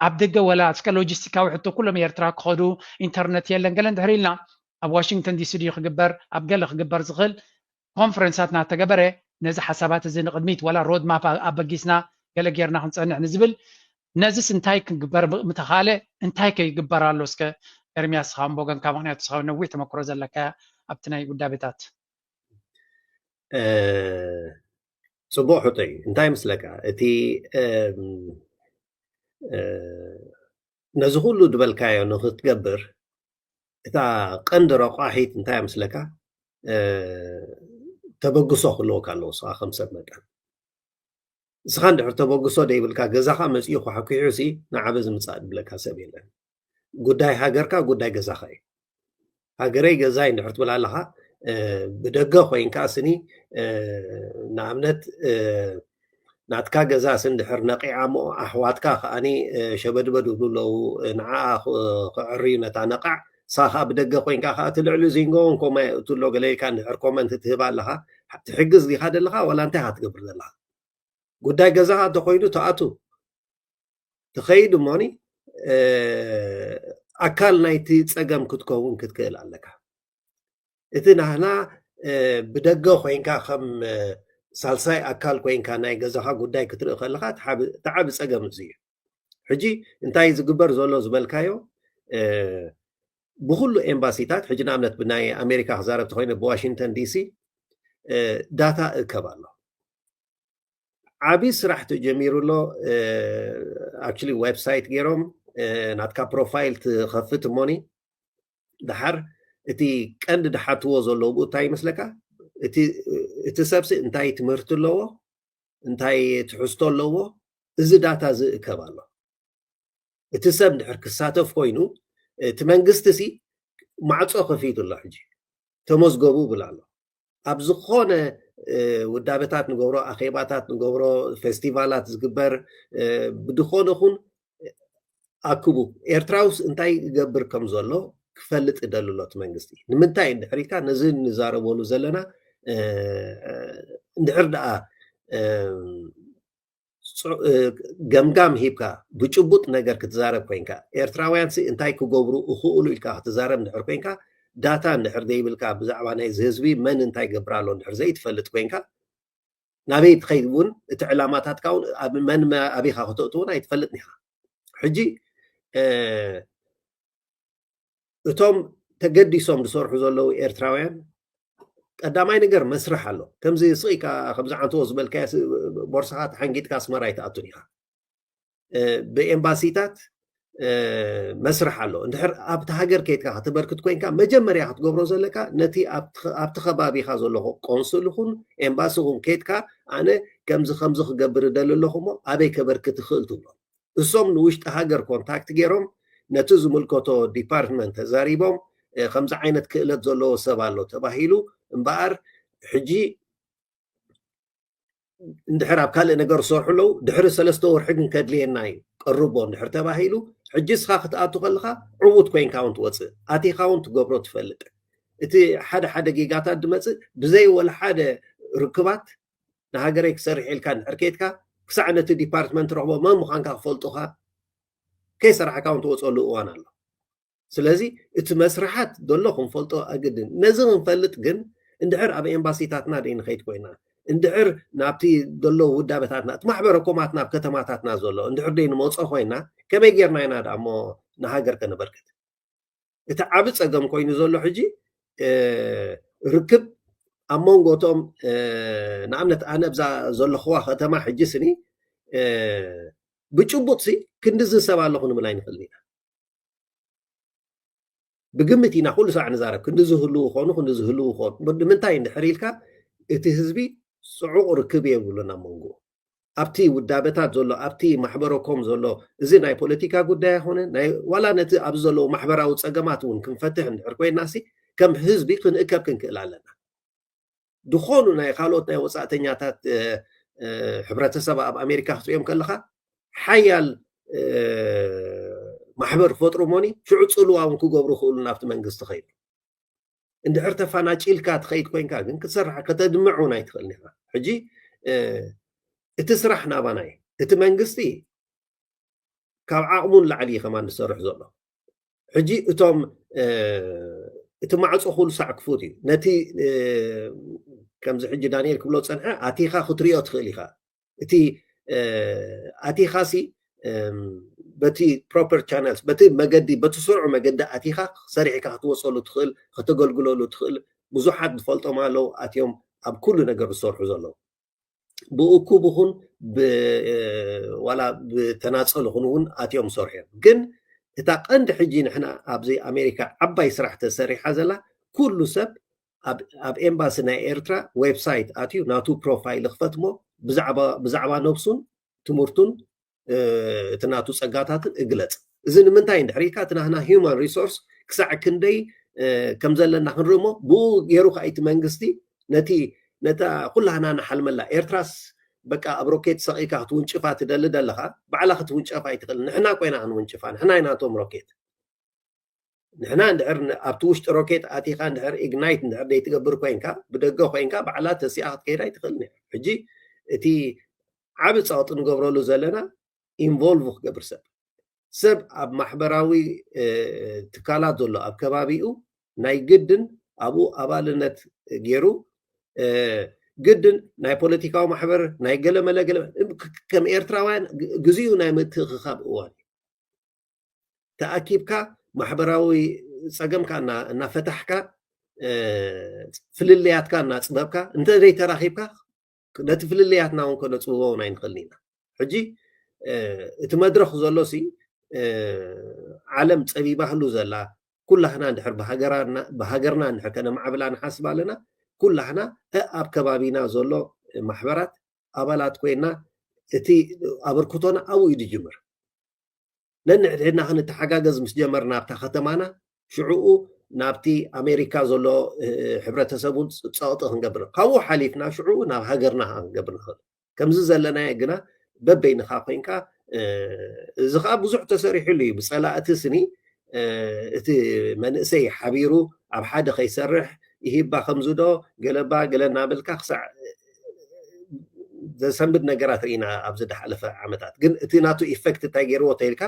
ኣብ ደገ ወላ እስከ ሎጂስቲካዊ ሕቶ ኩሎም ኤርትራ ክኸዱ ኢንተርነት የለን ገለ እንድሕር ኢልና ኣብ ዋሽንግተን ዲሲ ድዩ ክግበር ኣብ ገለ ክግበር ዝኽእል ኮንፈረንሳት እናተገበረ ነዚ ሓሳባት እዚ ንቕድሚት ወላ ሮድ ማፕ ኣበጊስና ገለ ጌርና ክንጸንሕ ንዝብል ነዚስ እንታይ ክግበር ምተኻለ እንታይ ከይግበር ኣሎ እስከ ኤርሚያስ ስኻ ብወገንካ ምክንያቱ ስኻ ነዊሕ ተመክሮ ዘለካ ኣብቲ ናይ ውዳቤታት ጽቡቕ ሕቶ እዩ። እንታይ ምስለካ እቲ ነዚ ኩሉ ዝበልካዮ ንክትገብር እታ ቀንዲ ረቋሒት እንታይ ምስለካ ተበግሶ ክህልወካ ኣለዎ። ስኻ ከም ሰብ መጠን እስኻ እንድሕር ተበግሶ ደይብልካ ገዛኻ መፂኡ ኳሕኩሑ ሲ ንዓበ ዝምፃእ ዝብለካ ሰብ የለን። ጉዳይ ሃገርካ ጉዳይ ገዛኻ እዩ። ሃገረይ ገዛይ እንድሕር ትብል ኣለኻ ብደገ ኮይንካ ስኒ ንኣብነት ናትካ ገዛ ስ እንድሕር ነቂዓ እሞ ኣሕዋትካ ከኣኒ ሸበድበድ ይብሉ ኣለዉ። ንዓ ክዕርዩ ነታ ነቃዕ ሳኻ ብደገ ኮይንካ ከዓ እቲ ልዕሊ ዚንጎ እንኮማ የእቱ ኣሎ ገለ ኢልካ እንድሕር ኮመንት ትህብ ኣለኻ ትሕግዝ ዲኻ ዘለኻ ዋላ እንታይ ኢኻ ትገብር ዘለኻ? ጉዳይ ገዛኻ እንተኮይኑ ተኣቱ ትኸይድ እሞኒ ኣካል ናይቲ ፀገም ክትከውን ክትክእል ኣለካ። እቲ ናህና ብደገ ኮይንካ ከም ሳልሳይ ኣካል ኮይንካ ናይ ገዛኻ ጉዳይ ክትርኢ ከለካ ተዓቢ ፀገም እዚ እዩ። ሕጂ እንታይ ዝግበር ዘሎ ዝበልካዮ ብኩሉ ኤምባሲታት ሕጂ ንኣብነት ብናይ ኣሜሪካ ክዛረብ ተኮይነ ብዋሽንግተን ዲሲ ዳታ እከብ ኣሎ። ዓብዪ ስራሕ ተጀሚሩ ኣሎ። ኣክቹሊ ዌብሳይት ገይሮም ናትካ ፕሮፋይል ትኸፍት እሞኒ ድሓር እቲ ቀንዲ ድሓትዎ ዘለዉ ብኡ እንታይ ይመስለካ? እቲ ሰብሲ እንታይ ትምህርቲ ኣለዎ፣ እንታይ ትሕዝቶ ኣለዎ፣ እዚ ዳታ እዚ እከብ ኣሎ። እቲ ሰብ እንድሕር ክሳተፍ ኮይኑ እቲ መንግስቲ ሲ ማዕፆ ከፊቱ ኣሎ። ሕጂ ተመዝገቡ ብል ኣሎ። ኣብ ዝኾነ ውዳበታት ንገብሮ፣ ኣኼባታት ንገብሮ፣ ፌስቲቫላት ዝግበር ብድኾነ ኹን ኣክቡ ኤርትራውስ እንታይ ይገብር ከም ዘሎ ክፈልጥ ይደሊ ኣሎ እቲ መንግስቲ። ንምንታይ እንድሕር ኢልካ ነዚ ንዛረበሉ ዘለና እንድሕር ደኣ ገምጋም ሂብካ ብጭቡጥ ነገር ክትዛረብ ኮይንካ ኤርትራውያን ሲ እንታይ ክገብሩ እኽእሉ ኢልካ ክትዛረብ እንድሕር ኮይንካ ዳታ እንድሕር ዘይብልካ ብዛዕባ ናይዚ ህዝቢ መን እንታይ ገብር ኣሎ እንድሕር ዘይትፈልጥ ኮይንካ ናበይ ትኸይድ እውን እቲ ዕላማታትካ እውን መን ኣበይካ ከተእትውን ኣይትፈልጥን ኢኻ። ሕጂ እቶም ተገዲሶም ዝሰርሑ ዘለዉ ኤርትራውያን ቀዳማይ ነገር መስርሕ ኣሎ። ከምዚ ስቕ ኢልካ ከምዚ ዓንተቦ ዝበልካዮ ቦርሳኻ ተሓንጊጥካ ኣስመራ ኣይትኣቱን ኢኻ። ብኤምባሲታት መስርሕ ኣሎ። እንድሕር ኣብቲ ሃገር ከይድካ ከተበርክት ኮይንካ መጀመርያ ክትገብሮ ዘለካ ነቲ ኣብቲ ከባቢኻ ዘሎ ቆንስል ይኹን ኤምባሲ ይኹን ከይድካ ኣነ ከምዚ ከምዚ ክገብር እደሊ ኣለኹ እሞ ኣበይ ከበርክት ይኽእል ትብሎ። እሶም ንውሽጢ ሃገር ኮንታክት ገይሮም ነቲ ዝምልከቶ ዲፓርትመንት ተዛሪቦም ከምዚ ዓይነት ክእለት ዘለዎ ሰብ ኣሎ ተባሂሉ እምበኣር ሕጂ እንድሕር ኣብ ካልእ ነገር ዝሰርሑ ኣለዉ ድሕሪ ሰለስተ ወርሒ ግን ከድልየና እዩ ቀርቦ እንድሕር ተባሂሉ ሕጂ እስኻ ክትኣቱ ከለኻ ዕዉት ኮይንካ እውን ትወፅእ ኣቲኻ እውን ትገብሮ ትፈልጥ እቲ ሓደ ሓደ ጌጋታት ድመፅእ ብዘይ ወላ ሓደ ርክባት ንሃገረይ ክሰርሕ ኢልካ እንድሕር ከይድካ ክሳዕ ነቲ ዲፓርትመንት ረኽቦ መን ምዃንካ ክፈልጡኻ ከይሰራሕካ እውን ትወፀሉ እዋን ኣሎ ስለዚ እቲ መስርሓት ዘሎ ክንፈልጦ ኣግድን ነዚ ክንፈልጥ ግን እንድሕር ኣብ ኤምባሲታትና ደይ ንኸይድ ኮይና እንድሕር ናብቲ ዘሎ ውዳበታትና እቲ ማሕበረ ኮማትና ኣብ ከተማታትና ዘሎ እንድሕር ደይ ንመፆ ኮይና ከመይ ጌርና ኢና ዳሞ ንሃገር ከነበርክት እቲ ዓቢ ጸገም ኮይኑ ዘሎ ሕጂ ርክብ ኣብ መንጎቶም ንኣብነት ኣነ ብዛ ዘለኽዋ ከተማ ሕጂ ስኒ ብጭቡጥ ሲ ክንዲ ዝሰብ ኣለኹ ንብል ኣይንኽእል ኢና ብግምት ኢና ኩሉ ሳዕ ንዛረብ ክንዲ ዝህልው ኾኑ ክንዲ ዝህልው ኾኑ ንምንታይ እንድሕር ኢልካ እቲ ህዝቢ ፅዑቕ ርክብ የብሉን ኣብ መንጎ ኣብቲ ውዳበታት ዘሎ ኣብቲ ማሕበረኮም ዘሎ እዚ ናይ ፖለቲካ ጉዳይ ኣይኮነ ዋላ ነቲ ኣብዚ ዘለዉ ማሕበራዊ ፀገማት እውን ክንፈትሕ እንድሕር ኮይናሲ ከም ህዝቢ ክንእከብ ክንክእል ኣለና ዝኾኑ ናይ ካልኦት ናይ ወፃእተኛታት ሕብረተሰብ ኣብ ኣሜሪካ ክትሪኦም ከለካ ሓያል ማሕበር ፈጥሩ ሞኒ ሽዑ ፅልዋ እውን ክገብሩ ክእሉ ናብቲ መንግስቲ ከይዱ እንድሕር ተፋናጭልካ ትኸይድ ኮይንካ ግን ክትሰርሕ ከተድምዕ እውን ኣይትኽእልን ኢኻ ሕጂ እቲ ስራሕ ናባና እዩ እቲ መንግስቲ ካብ ዓቕሙን ላዕሊ እዩ ከማን ዝሰርሕ ዘሎ ሕጂ እቶም እቲ ማዕፆ ኩሉ ሳዕ ክፉት እዩ ነቲ ከምዚ ሕጂ ዳንኤል ክብሎ ፀንሐ ኣቲኻ ክትሪኦ ትኽእል ኢኻ እቲ ኣቲኻሲ በቲ proper channels በቲ መገዲ በቲ ስሩዕ መገዲ ኣቲኻ ሰሪሕካ ክትወፀሉ ትኽእል ከተገልግለሉ ትኽእል ብዙሓት ዝፈልጦም ኣለዉ ኣትዮም ኣብ ኩሉ ነገር ዝሰርሑ ዘለዉ ብእኩብ ይኹን ዋላ ብተናፀል ይኹን እውን ኣትዮም ዝሰርሑ እዮም ግን እታ ቀንዲ ሕጂ ንሕና ኣብዚ ኣሜሪካ ዓባይ ስራሕ ተሰሪሓ ዘላ ኩሉ ሰብ ኣብ ኤምባሲ ናይ ኤርትራ ዌብሳይት ኣትዩ ናቱ ፕሮፋይል ይኽፈት እሞ ብዛዕባ ነብሱን ትምህርቱን እቲ ናቱ ፀጋታትን እግለፅ እዚ ንምንታይ እንድሕር ኢልካ እቲ ናህና human resource ክሳዕ ክንደይ ከም ዘለና ክንርኢ እሞ ብኡ ገይሩ ከዓ እቲ መንግስቲ ነቲ ነታ ኩላህና ንሓልመላ ኤርትራስ በቃ ኣብ ሮኬት ሰቂልካ ክትውንጭፋ ትደሊ ደለኻ ባዕላ ክትውንጨፋ ኣይትኽእል ንሕና ኮይና ክንውንጭፋ ንሕና ኢናቶም ሮኬት ንሕና እንድሕር ኣብቲ ውሽጢ ሮኬት ኣቲኻ እንድሕር ኢግናይት እንድሕር ዘይትገብር ኮይንካ ብደገ ኮይንካ ባዕላ ተሲኣ ክትከይድ ኣይትኽእል ሕጂ እቲ ዓብ ፀቕጢ ንገብረሉ ዘለና ኢንቮልቭ ክገብር ሰብ ሰብ ኣብ ማሕበራዊ ትካላት ዘሎ ኣብ ከባቢኡ ናይ ግድን ኣብኡ ኣባልነት ገይሩ ግድን ናይ ፖለቲካዊ ማሕበር ናይ ገለመለ ገለ ከም ኤርትራውያን ግዜኡ ናይ ምትእኽኻብ እዋን እዩ ተኣኪብካ ማሕበራዊ ፀገምካ እናፈታሕካ ፍልልያትካ እናፅበብካ እንተ ዘይተራኺብካ ነቲ ፍልልያትና እውን ከነፅብቦ እውን ኣይንኽእልን ኢና ሕጂ እቲ መድረኽ ዘሎ ሲ ዓለም ፀቢባህሉ ዘላ ኩላህና እንድሕር ብሃገርና እንድሕር ከነማዕብላ ንሓስብ ኣለና ኩላህና ኣብ ከባቢና ዘሎ ማሕበራት ኣባላት ኮይና እቲ ኣበርክቶና ኣብኡ እዩ ዝጅምር ነንሕድሕድና ክንተሓጋገዝ ምስ ጀመርና ኣብታ ከተማና ሽዕኡ ናብቲ ኣሜሪካ ዘሎ ሕብረተሰብ እውን ፀቕጢ ክንገብር ካብኡ ሓሊፍና ሽዕኡ ናብ ሃገርና ክንገብር ንኽእል ከምዚ ዘለናዮ ግና በበይንኻ ኮይንካ እዚ ከዓ ብዙሕ ተሰሪሕሉ እዩ ብፀላእቲ ስኒ እቲ መንእሰይ ሓቢሩ ኣብ ሓደ ከይሰርሕ ይሂባ ከምዚ ዶ ገለባ ገለ እናበልካ ክሳዕ ዘሰንብድ ነገራት ርኢና ኣብዚ ዝሓለፈ ዓመታት ግን እቲ ናቱ ኢፌክት እንታይ ገይርዎ ተይልካ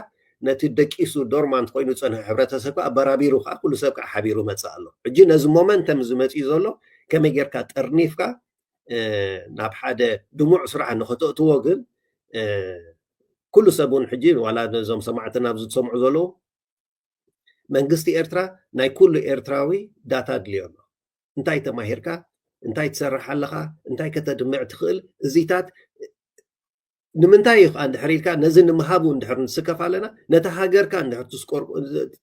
ነቲ ደቂሱ ዶርማንት ኮይኑ ዝፀንሐ ሕብረተሰብ ከዓ ኣበራቢሩ ከዓ ኩሉ ሰብ ከዓ ሓቢሩ መፅእ ኣሎ ሕጂ ነዚ ሞመንተም እዚ መፅኡ ዘሎ ከመይ ጌርካ ጠርኒፍካ ናብ ሓደ ድሙዕ ስራሕ ንክተእትዎ ግን ኩሉ ሰብ እውን ሕጂ ዋላ ነዞም ሰማዕትና ኣብዚ ዝሰምዑ ዘለዉ መንግስቲ ኤርትራ ናይ ኩሉ ኤርትራዊ ዳታ ድልዮ ኣሎ። እንታይ ተማሂርካ፣ እንታይ ትሰርሕ ኣለኻ፣ እንታይ ከተድምዕ ትኽእል፣ እዚታት ንምንታይ እዩ ከዓ እንድሕር ኢልካ ነዚ ንምሃቡ እንድሕር ንስከፍ ኣለና ነታ ሃገርካ እንድሕር ትስቆር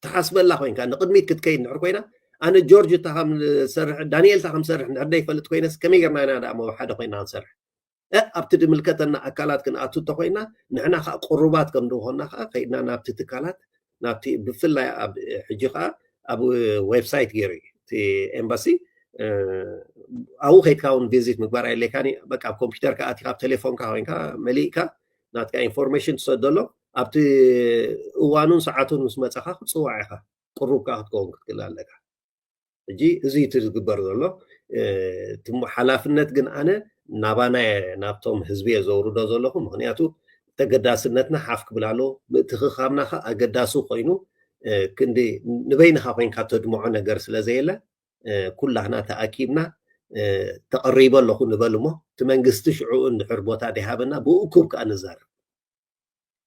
ትሓስበላ ኮይንካ ንቅድሚት ክትከይድ እንድሕር ኮይና ኣነ ጆርጅ እታ ከም ዝሰርሕ ዳንኤል እታ ከም ዝሰርሕ እንድሕር ዘይፈልጥ ኮይነስ ከመይ ጌርና ኢና ደኣ መብ ሓደ ኮይና ክንሰርሕ ኣብቲ ድምልከተና ኣካላት ክንኣቱ እንተኮይና ንሕና ከዓ ቅሩባት ከም ዝኾንና ከዓ ከይድና ናብቲ ትካላት ናብቲ ብፍላይ ኣብ ሕጂ ከዓ ኣብ ዌብሳይት ገይሩ እዩ እቲ ኤምባሲ ኣብኡ ከይድካ እውን ቪዚት ምግባር ኣየድልየካን እዩ በቃ ኣብ ኮምፒውተርካ ኣቲካ ኣብ ቴሌፎንካ ኮይንካ መሊእካ ናትካ ኢንፎርሜሽን ትሰደሎ ኣብቲ እዋኑን ሰዓቱን ምስ መፀካ ክትፅዋዕ ኢካ ቅሩብካ ክትከውን ክትክእል ኣለካ ሕጂ እዚ እቲ ዝግበር ዘሎ እቲ ሓላፍነት ግን ኣነ ናባና ናብቶም ህዝቢ እየ ዘውርዶ ዘለኹ ምክንያቱ ተገዳስነትና ሓፍ ክብል ኣለዎ ምእትኽኻብና ከ ኣገዳሲ ኮይኑ ክንዲ ንበይንኻ ኮይንካ ተድምዖ ነገር ስለ ዘየለ ኩላህና ተኣኪብና ተቐሪበ ኣለኹ ንበል እሞ እቲ መንግስቲ ሽዑ እንድሕር ቦታ ደይሃበና ብእኩብ ከዓ ንዛረብ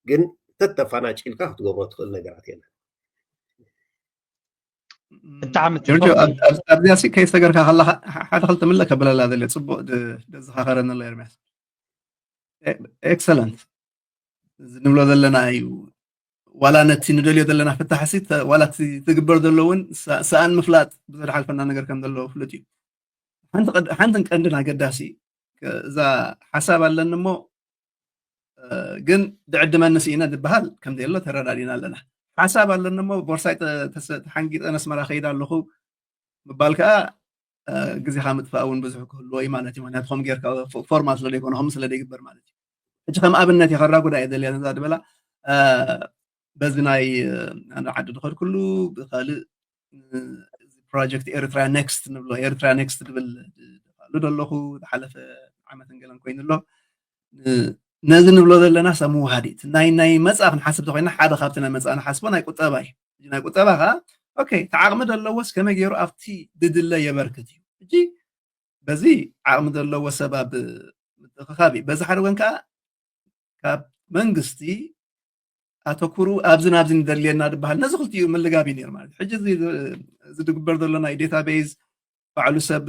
ግን ተተፋናጭልካ ክትገብሮ ትኽእል ነገራት የለን ብጣዕሚ ጆርጆ ኣብዚኣ ሲ ከይሰገርካ ከለካ ሓደ ክልተ ምለ ከበለላ ዘለ ፅቡቅ ደዝኻኸረኒ ኣሎ ኤርሚያስ ኤክሰለንት እዚ ንብሎ ዘለና እዩ ዋላ ነቲ ንደልዮ ዘለና ፍታሕሲ ዋላ ትግበር ዘሎ እውን ሰኣን ምፍላጥ ብዝድሓልፈና ነገር ከም ዘለዎ ፍሉጥ እዩ ሓንትን ቀንድን ኣገዳሲ እዛ ሓሳብ ኣለኒ እሞ ግን ድዕድመኒ ስኢነ ዝበሃል ከም ዘየሎ ተረዳዲና ኣለና ሓሳብ ኣለኒ እሞ ቦርሳይ ተሓንጊጠ ነስመራ ከይዳ ኣለኹ ምባል ከዓ ግዜኻ ምጥፋእ እውን ብዙሕ ክህልዎ እዩ ማለት እዩ ምክንያቱ ከም ጌርካ ፎርማል ስለ ዘይኮነ ከም ስለ ዘይግበር ማለት እዩ ሕጂ ከም ኣብነት የኸራ ጉዳይ እየ ዘልያ ነዛ ድበላ በዚ ናይ ኣነ ዓዲ ዝኸድኩሉ ብካልእ ፕሮጀክት ኤርትራ ኔክስት ንብሎ ኤርትራ ኔክስት ዝብል ሉ ዘለኹ ዝሓለፈ ዓመትን ገለን ኮይኑ ኣሎ ነዚ ንብሎ ዘለና ሰብ ምውሃድ ናይ ናይ መፃ ክንሓስብ ተኮይና ሓደ ካብቲ ናይ መፃ ንሓስቦ ናይ ቁጠባ እዩ ናይ ቁጠባ ከዓ ኦኬ እቲ ዓቕሚ ዘለዎስ ከመይ ገይሩ ኣብቲ ድድለ የበርክት እዩ ሕጂ በዚ ዓቕሚ ዘለዎ ሰብ ኣብ ምትእኽኻብ እዩ በዚ ሓደ ወገን ከዓ ካብ መንግስቲ ኣተኩሩ ኣብዚ ናብዚ ንደልየና ዝበሃል ነዚ ክልቲኡ ምልጋብ እዩ ነይሩ ማለት ሕጂ እዚ ዝግበር ዘሎ ናይ ዴታቤዝ ባዕሉ ሰብ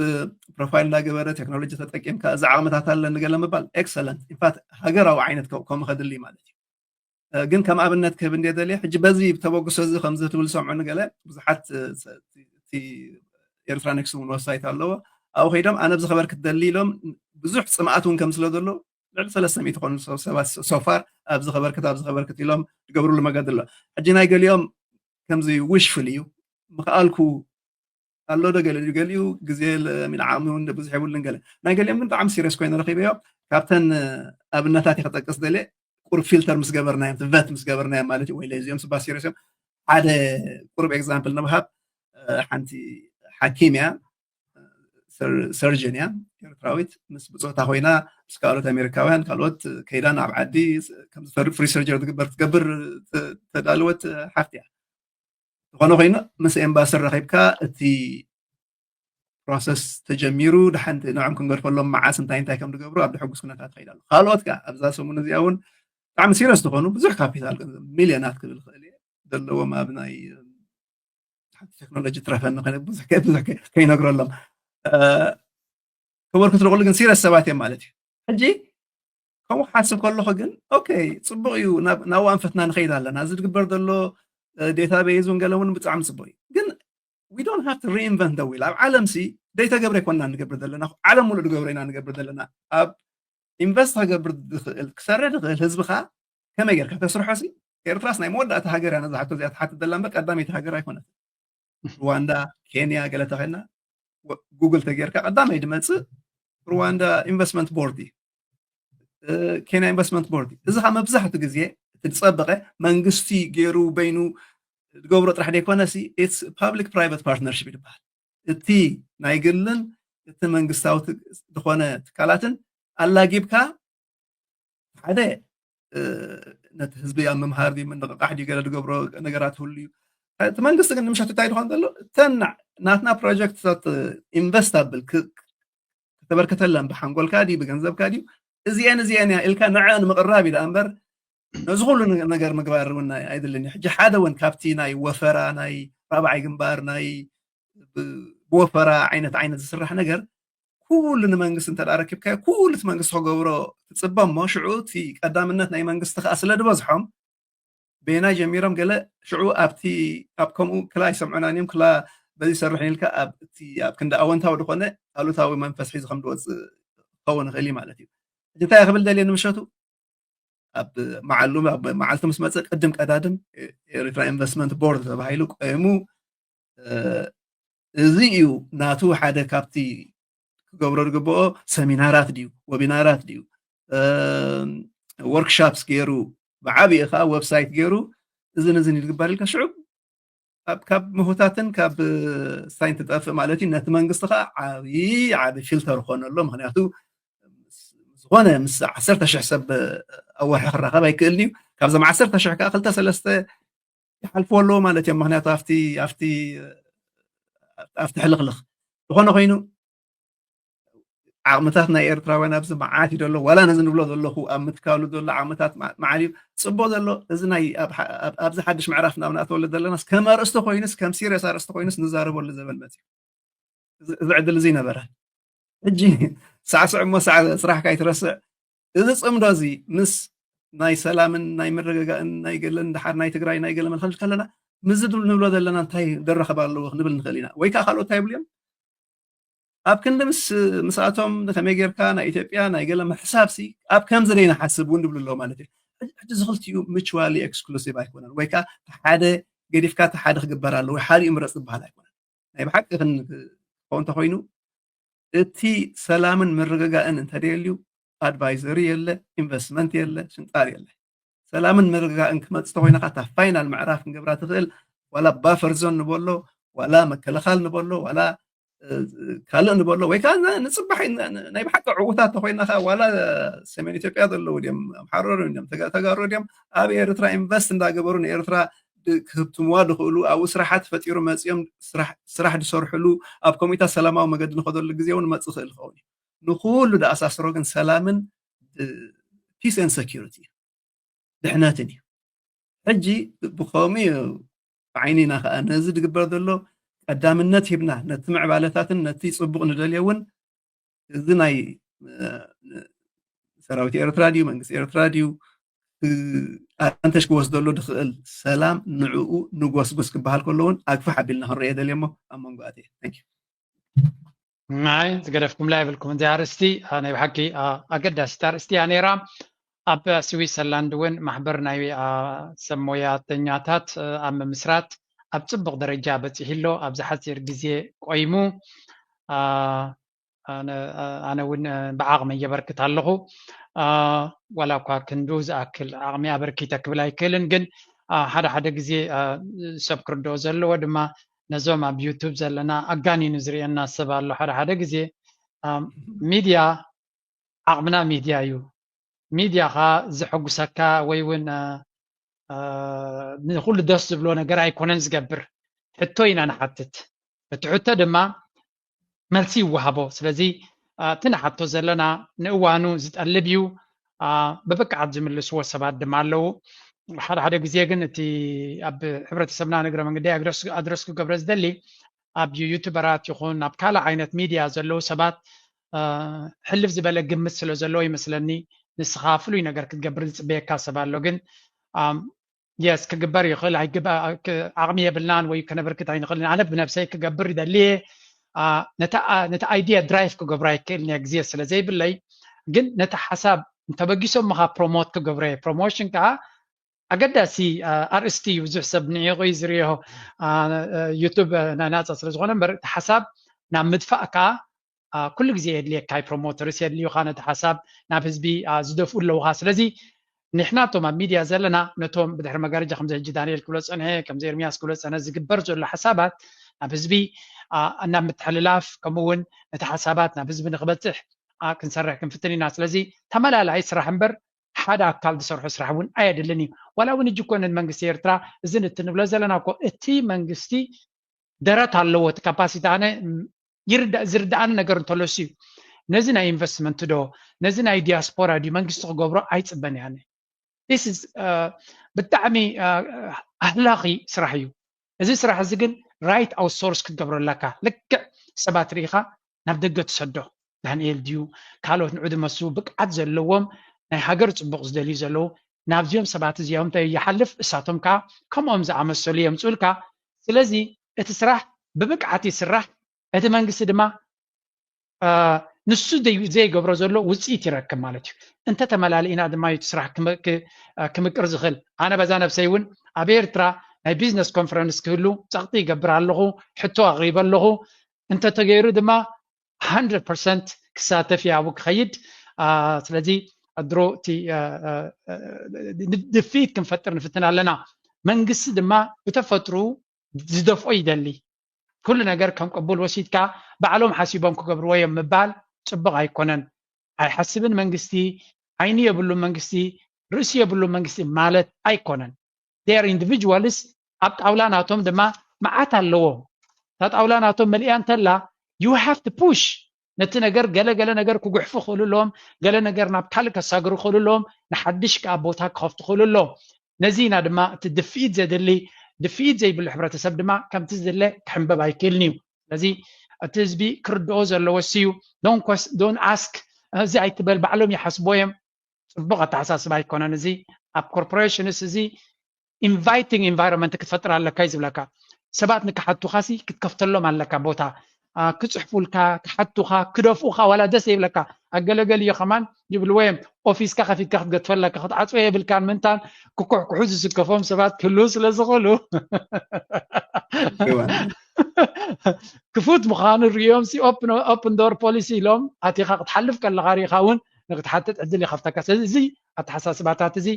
ፕሮፋይል እናገበረ ቴክኖሎጂ ተጠቂምካ እዚ ዓቕምታት ኣለኒ ገለ ምባል ኤክሰለንት ኢንፋት ሃገራዊ ዓይነት ከምኡ ከድሊ ማለት እዩ ግን ከም ኣብነት ክህብ እንደ ደልየ ሕጂ በዚ ተበግሶ እዚ ከምዚ ትብል ዝሰምዑ ንገለ ብዙሓት ኤርትራ ኔክስት እውን ወሳይት ኣለዎ ኣብኡ ከይዶም ኣነ ብዝኸበር ክትደሊ ኢሎም ብዙሕ ፅምኣት እውን ከም ስለ ዘሎ ልዕሊ ሰለስተ ሚእቲ ኮኑ ሰባት ሶፋር ኣብዚ ከበርክት ኣብዚ ከበርክት ኢሎም ዝገብርሉ መገዲ ኣሎ ሕጂ ናይ ገሊኦም ከምዚ ዊሽፍል እዩ ምክኣልኩ ኣሎ ዶ ገለ ገሊኡ ግዜ ዓቕሚ እውን ብዙሕ የብሉን ገለ ናይ ገሊኦም ግን ብጣዕሚ ሲሪየስ ኮይኑ ረኪበዮ ካብተን ኣብነታት ከጠቅስ ደልየ ቁሩብ ፊልተር ምስ ገበርናዮም ቨት ምስ ገበርናዮም ማለት እዩ ወይ እዚኦም ስባ ሲሪየስ እዮም ሓደ ቁሩብ ኤግዛምፕል ንምሃብ ሓንቲ ሓኪም እያ ሰርጅን እያ ኤርትራዊት ምስ ብፆታ ኮይና ምስ ካልኦት ኣሜሪካውያን ካልኦት ከይዳ ናብ ዓዲ ፍሪ ሰርጀሪ ትግበር ትገብር ተዳልወት ሓፍቲ እያ ዝኾነ ኮይኑ ምስ ኤምባሲ ረኺብካ እቲ ፕሮሰስ ተጀሚሩ ድሓንቲ ንዕም ክንገድፈሎም መዓስ እንታይ እንታይ ከም ዝገብሩ ኣብ ድሕጉስ ኩነታት ትኸይድ ኣሎ ካልኦት ከ ኣብዛ ሰሙን እዚኣ እውን ብጣዕሚ ሲረስ ዝኾኑ ብዙሕ ካፒታል ገንዘብ ሚልዮናት ክብል ይኽእል እየ ዘለዎም ኣብ ናይ ሓንቲ ቴክኖሎጂ ትረፈኒ ብዙሕ ብዙሕ ከይነግረሎም ከበርክቱ ዝኽእሉ ግን ሲረስ ሰባት እዮም ማለት እዩ ሕጂ ከምኡ ክሓስብ ከለኹ ግን ኦኬ ፅቡቅ እዩ ናብኡ ኣንፈትና ንኸይድ ኣለና እዚ ዝግበር ዘሎ ዴታቤዝ እውን ገለ እውን ብጣዕሚ ፅቡቅ እዩ ግን we don't have to reinvent the wheel ኣብ ዓለም ሲ ደይተገብረ ይኮንና ንገብር ዘለና ዓለም ሙሉእ ዝገብረ ኢና ንገብር ዘለና ኣብ ኢንቨስት ክገብር ዝኽእል ክሰርሕ ዝኽእል ህዝብኻ ከመይ ጌርካ ተስርሖ ሲ ኤርትራስ ናይ መወዳእታ ሃገር እያ ነዛ ሕቶ እዚኣ ትሓትት ዘላ እምበር ቀዳመይቲ ሃገር ኣይኮነትን ሩዋንዳ ኬንያ ገለ ተኸና ጉግል ተጌርካ ቀዳማይ ድመፅእ ሩዋንዳ ኢንቨስትመንት ቦርድ እዩ ኬንያ ኢንቨስትመንት ቦርድ እዚ ከዓ መብዛሕትኡ ግዜ እቲ ዝፀበቀ መንግስቲ ገይሩ በይኑ ዝገብሮ ጥራሕ ዘይኮነ ፓብሊክ ፕራይቨት ፓርትነርሽፕ ይበሃል እቲ ናይ ግልን እቲ መንግስታዊ ዝኾነ ትካላትን ኣላጊብካ ሓደ ነቲ ህዝቢ ኣብ ምምሃር ድዩ ምንቕቃሕ ድዩ ገለ ዝገብሮ ነገራት ህሉ እዩ እቲ መንግስቲ ግን ንምሸት እንታይ ዝኾን ዘሎ እተን ናትና ፕሮጀክትታት ኢንቨስት ኣብል ተበርከተለን ብሓንጎልካ ድዩ ብገንዘብካ ድዩ እዚአን እዚአን እያ ኢልካ ንዐን ምቕራብ እዩ ደኣ እምበር ነዚ ኩሉ ነገር ምግባር እውን ኣይድልን እዩ። ሕጂ ሓደ እውን ካብቲ ናይ ወፈራ ናይ ራብዓይ ግንባር ናይ ብወፈራ ዓይነት ዓይነት ዝስራሕ ነገር ኩሉ ንመንግስቲ እንተ ረኪብካዮ ኩሉ እቲ መንግስቲ ክገብሮ ትፅበ እሞ ሽዑ እቲ ቀዳምነት ናይ መንግስቲ ከዓ ስለ ዝበዝሖም በየናይ ጀሚሮም ገለ ሽዑ ኣብቲ ኣብ ከምኡ ክላ ኣይሰምዑናን እዮም ክላ በዚ ሰርሕ ኢልካ ኣብ እቲ ኣብ ክንዲ ኣወንታዊ ዝኾነ ኣሉታዊ መንፈስ ሒዙ ከም ዝወፅእ ክኸውን ይኽእል እዩ ማለት እዩ። ሕጂ እንታይ ክብል ደልየ ንምሸቱ ኣብ መዓሉ ኣብ መዓልቲ ምስ መፀ ቅድም ቀዳድም ኤሪትራ ኢንቨስትመንት ቦርድ ተባሂሉ ቆይሙ እዚ እዩ ናቱ ሓደ ካብቲ ክገብሮ ዝግብኦ ሰሚናራት ድዩ ወቢናራት ድዩ ወርክሻፕስ ገይሩ ብዓብኡ ከዓ ዌብሳይት ገይሩ እዝን እዝን ይግበር ኢልካ ሽዑ ካብ ምህታትን ካብ ሳይን ትጠፍእ ማለት እዩ ነቲ መንግስቲ ከዓ ዓብዪ ዓብ ፊልተር ይኮነሎ ምክንያቱ ዝኾነ ምስ ዓሰርተ ሽሕ ሰብ ኣብ ወርሒ ክራኸብ ኣይክእልን እዩ ካብዞም ዓሰርተ ሽሕ ከዓ ክልተ ሰለስተ ይሓልፍዎ ኣለዎ ማለት እዮም ምክንያቱ ኣብቲ ኣብቲ ኣብቲ ሕልኽልኽ ዝኾነ ኮይኑ ዓቕምታት ናይ ኤርትራውያን ኣብዚ መዓት እዩ ዘሎ ዋላ ነዚ ንብሎ ዘለኹ ኣብ ምትካሉ ዘሎ ዓቕምታት መዓል እዩ ፅቡቅ ዘሎ እዚ ናይ ኣብዚ ሓድሽ ምዕራፍ ናብ ንኣተወሉ ዘለና ከም ኣርእስቲ ኮይኑስ ከም ሲሪየስ ኣርእስቲ ኮይኑስ ንዛረበሉ ዘበን መፅዩ እዚ ዕድል እዚ ነበረ ሕጂ ሳዕስዕ እሞ ስራሕ ካይትረስዕ እዚ ፅምዶ እዚ ምስ ናይ ሰላምን ናይ ምርግጋእን ናይ ገለን ድሓር ናይ ትግራይ ናይ ገለ መልክል ከለና ምዚ ንብሎ ዘለና እንታይ ደረኸብ ኣለዎ ክንብል ንኽእል ኢና ወይ ከዓ ካልኦት እንታይ ይብሉ እዮም ኣብ ክንዲ ምስ ምስኣቶም ከመይ ጌርካ ናይ ኢትዮጵያ ናይ ገለ ምሕሳብ ሲ ኣብ ከምዚ ደይ ንሓስብ እውን ይብሉ ኣለዎ ማለት እዩ ሕጂ ዝክልቲኡ mutually exclusive ኣይኮነን ወይ ከዓ ሓደ ገዲፍካ ሓደ ክግበር ኣለዎ ወይ ሓደ ምረፅ ዝበሃል ኣይኮነን ናይ ብሓቂ ክኸውን እንተኮይኑ እቲ ሰላምን ምርግጋእን እንተደልዩ ኣድቫይዘሪ የለ ኢንቨስትመንት የለ ሽንጣር የለ ሰላምን ምርግጋእን ክመፅ ተኮይና ከታ ፋይናል ምዕራፍ ክንገብራ ትኽእል ዋላ ባፈር ዞን ንበሎ ዋላ መከለኻል ንበሎ ዋላ ካልእ ንበሎ ወይ ከዓ ንፅባሕ ናይ ብሓቂ ዕዉታት ተኮይና ከዓ ዋላ ሰሜን ኢትዮጵያ ዘለዉ ድም ኣምሓሮ ድም ተጋሩ ድም ኣብ ኤርትራ ኢንቨስት እንዳገበሩ ንኤርትራ ክህብትምዋ ዝኽእሉ ኣብኡ ስራሓት ፈጢሩ መፂኦም ስራሕ ዝሰርሕሉ ኣብ ኮሚታ ሰላማዊ መገዲ ንኸደሉ ግዜ እውን መፅ ይኽእል ዝኸውን እዩ ንኩሉ ዝኣሳስሮ ግን ሰላምን peace and security ድሕነትን እዩ ሕጂ ብኸምኡ እዩ ብዓይኒና ከዓ ነዚ ዝግበር ዘሎ ቀዳምነት ሂብና ነቲ ምዕባለታትን ነቲ ፅቡቅ ንደልዮ እውን እዚ ናይ ሰራዊት ኤርትራ ድዩ መንግስቲ ኤርትራ ድዩ ኣድቫንተጅ ክወስደሉ ዝኽእል ሰላም ንዕኡ ንጎስጉስ ክበሃል ከሎ እውን ኣግፋሕ ኣቢልና ክንሪኦ ደልዮ እሞ ኣብ መንጎ ኣትየ ናይ ዝገደፍኩምላ ይብልኩም እዚ ኣርእስቲ ናይ ብሓቂ ኣገዳሲት ኣርእስቲ እያ ነይራ ኣብ ስዊሰርላንድ እውን ማሕበር ናይ ሰብ ሞያተኛታት ኣብ ምምስራት ኣብ ፅቡቅ ደረጃ በፂሑ ኣሎ ኣብዚ ሓፂር ግዜ ቆይሙ ኣነ እውን ብዓቕመይ የበርክት ኣለኹ ዋላ እኳ ክንዱ ዝኣክል ዓቕሚ ኣበርኪተ ክብል ኣይክእልን ግን ሓደ ሓደ ግዜ ሰብ ክርድኦ ዘለዎ ድማ ነዞም ኣብ ዩቱብ ዘለና ኣጋኒኑ ዝርእየና ሰብ ኣሎ ሓደ ሓደ ግዜ ሚድያ ዓቕምና ሚድያ እዩ ሚድያ ኻ ዘሐጉሰካ ወይ እውን ንኩሉ ደስ ዝብሎ ነገር ኣይኮነን ዝገብር ሕቶ ኢና ንሓትት እቲ ሕቶ ድማ መልሲ ይወሃቦ ስለዚ እቲ ንሓቶ ዘለና ንእዋኑ ዝጠልብ እዩ ብብቅዓት ዝምልስዎ ሰባት ድማ ኣለዉ ሓደ ሓደ ግዜ ግን እቲ ኣብ ሕብረተሰብና ንግረ መንገዲ ኣድረስ ክገብረ ዝደሊ ኣብ ዩቱበራት ይኹን ኣብ ካልእ ዓይነት ሚድያ ዘለዉ ሰባት ሕልፍ ዝበለ ግምት ስለ ዘለዎ ይመስለኒ ንስኻ ፍሉይ ነገር ክትገብር ዝፅበየካ ሰብ ኣሎ ግን የስ ክግበር ይኽእል ኣይግባ ዓቕሚ የብልናን ወይ ከነበርክት ኣይንኽእልን ኣነ ብነብሰይ ክገብር ይደሊ ነቲ ኣይዲያ ድራይቭ ክገብሮ ኣይክእልን እየ ግዜ ስለ ዘይብለይ ግን ነቲ ሓሳብ እንተበጊሶም ምኻ ፕሮሞት ክገብረ ፕሮሞሽን ከዓ ኣገዳሲ ኣርእስቲ እዩ ብዙሕ ሰብ ንዒቑ እዩ ዝሪኦ ዩቱብ ናይ ናፃ ስለ ዝኾነ እምበር እቲ ሓሳብ ናብ ምድፋእ ከዓ ኩሉ ግዜ የድልየካ ፕሮሞተርስ የድልዩካ ነቲ ሓሳብ ናብ ህዝቢ ዝደፍኡ ኣለውካ ስለዚ ንሕና እቶም ኣብ ሚድያ ዘለና ነቶም ብድሕሪ መጋረጃ ከምዚ ሕጂ ዳንኤል ክብሎ ፀንሐ ከምዚ ኤርሚያስ ክብሎ ፀነ ዝግበር ዘሎ ሓሳባት ናብ ህዝቢ ናብ ምትሕልላፍ ከምኡ እውን ነቲ ሓሳባት ናብ ህዝቢ ንክበፅሕ ክንሰርሕ ክንፍትን ኢና ስለዚ ተመላላይ ስራሕ እምበር ሓደ ኣካል ዝሰርሖ ስራሕ እውን ኣየድልን እዩ ዋላ እውን እጅ ኮነ መንግስቲ ኤርትራ እዚ ንትንብሎ ዘለና እኮ እቲ መንግስቲ ደረት ኣለዎ እቲ ካፓሲቲ ኣነ ዝርዳእኒ ነገር እንተሎሲ እዩ ነዚ ናይ ኢንቨስትመንት ዶ ነዚ ናይ ዲያስፖራ ድዩ መንግስቲ ክገብሮ ኣይፅበን እየ ኣነ። This is ብጣዕሚ ኣህላኺ ስራሕ እዩ። እዚ ስራሕ እዚ ግን right outsource ክትገብሮ ኣለካ። ልክዕ ሰባት ርኢኻ ናብ ደገ ትሰዶ። ዳንኤል ድዩ ካልኦት ንዑ ዝመስሉ ብቅዓት ዘለዎም ናይ ሃገር ፅቡቅ ዝደልዩ ዘለዉ ናብዚኦም ሰባት እዚኦም ይሓልፍ። እሳቶም ከዓ ከምኦም ዝኣመሰሉ የምፅኡልካ። ስለዚ እቲ ስራሕ ብብቅዓት ይስራሕ። እቲ መንግስቲ ድማ ንሱ ዘይገብሮ ዘሎ ውፅኢት ይረክብ ማለት እዩ። እንተተመላሊእና ድማ እዩ እቲ ስራሕ ክምቅር ዝኽእል። ኣነ በዛ ነብሰይ እውን ኣብ ኤርትራ ናይ ቢዝነስ ኮንፈረንስ ክህሉ ፀቕጢ ይገብር ኣለኹ፣ ሕቶ ኣቕሪበ ኣለኹ። እንተተገይሩ ድማ ሃንድረድ ፐርሰንት ክሳተፍ እየ ኣብኡ ክኸይድ። ስለዚ ድሮ እቲ ድፍኢት ክንፈጥር ንፍትን ኣለና። መንግስቲ ድማ ብተፈጥሩ ዝደፍኦ ይደሊ። ኩሉ ነገር ከም ቅቡል ወሲድካ ባዕሎም ሓሲቦም ክገብርዎ እዮም ምባል ፅቡቕ ኣይኮነን። ኣይሓስብን መንግስቲ፣ ዓይኒ የብሉን መንግስቲ፣ ርእሲ የብሉን መንግስቲ ማለት ኣይኮነን። They are individuals። ኣብ ጣውላ ናቶም ድማ መዓት ኣለዎም። እታ ጣውላ ናቶም መሊኣ እንተላ you have to push። ነቲ ነገር ገለ ገለ ነገር ክጉሕፉ ክኽእሉ ኣለዎም፣ ገለ ነገር ናብ ካልእ ከሳግሩ ክኽእሉ ኣለዎም፣ ንሓድሽ ከዓ ቦታ ክኸፍቱ ክኽእሉ ኣለዎም። ነዚ ኢና ድማ እቲ ድፍኢት ዘድሊ ድፍኢት ዘይብሉ ሕብረተሰብ ድማ ከምቲ ዝድለ ክሕንበብ ኣይክእልን እዩ። ስለዚ እቲ ህዝቢ ክርድኦ ዘለዎ እሱ እዩ። Don't ask፣ እዚ ኣይትበል፣ ባዕሎም ይሓስቦ እዮም። ፅቡቅ ኣተሓሳስባ ኣይኮነን። እዚ ኣብ ኮርፖሬሽንስ እዚ ኢንቫይቲንግ ኢንቫይሮንመንት ክትፈጥር ኣለካ እዩ ዝብለካ። ሰባት ንክሓቱካ ሲ ክትከፍተሎም ኣለካ ቦታ። ክፅሕፉልካ፣ ክሓቱካ፣ ክደፍኡካ ዋላ ደስ ይብለካ። ኣገለገል እዮ ከማን ይብልዎ እዮም። ኦፊስካ ከፊትካ ክትገድፈለካ ክትዓፅዎ የብልካን። ምንታን ክኩሕኩሑ ዝስከፎም ሰባት ክህልው ስለ ዝኽእሉ ክፉት ምዃኑ ሪኦም ሲ ኦፕን ዶር ፖሊሲ ኢሎም ኣቲኻ ክትሓልፍ ከለኻ ሪኢኻ እውን ንክትሓትት ዕድል ይኸፍተካ። ስለዚ እዚ ኣተሓሳስባታት እዚ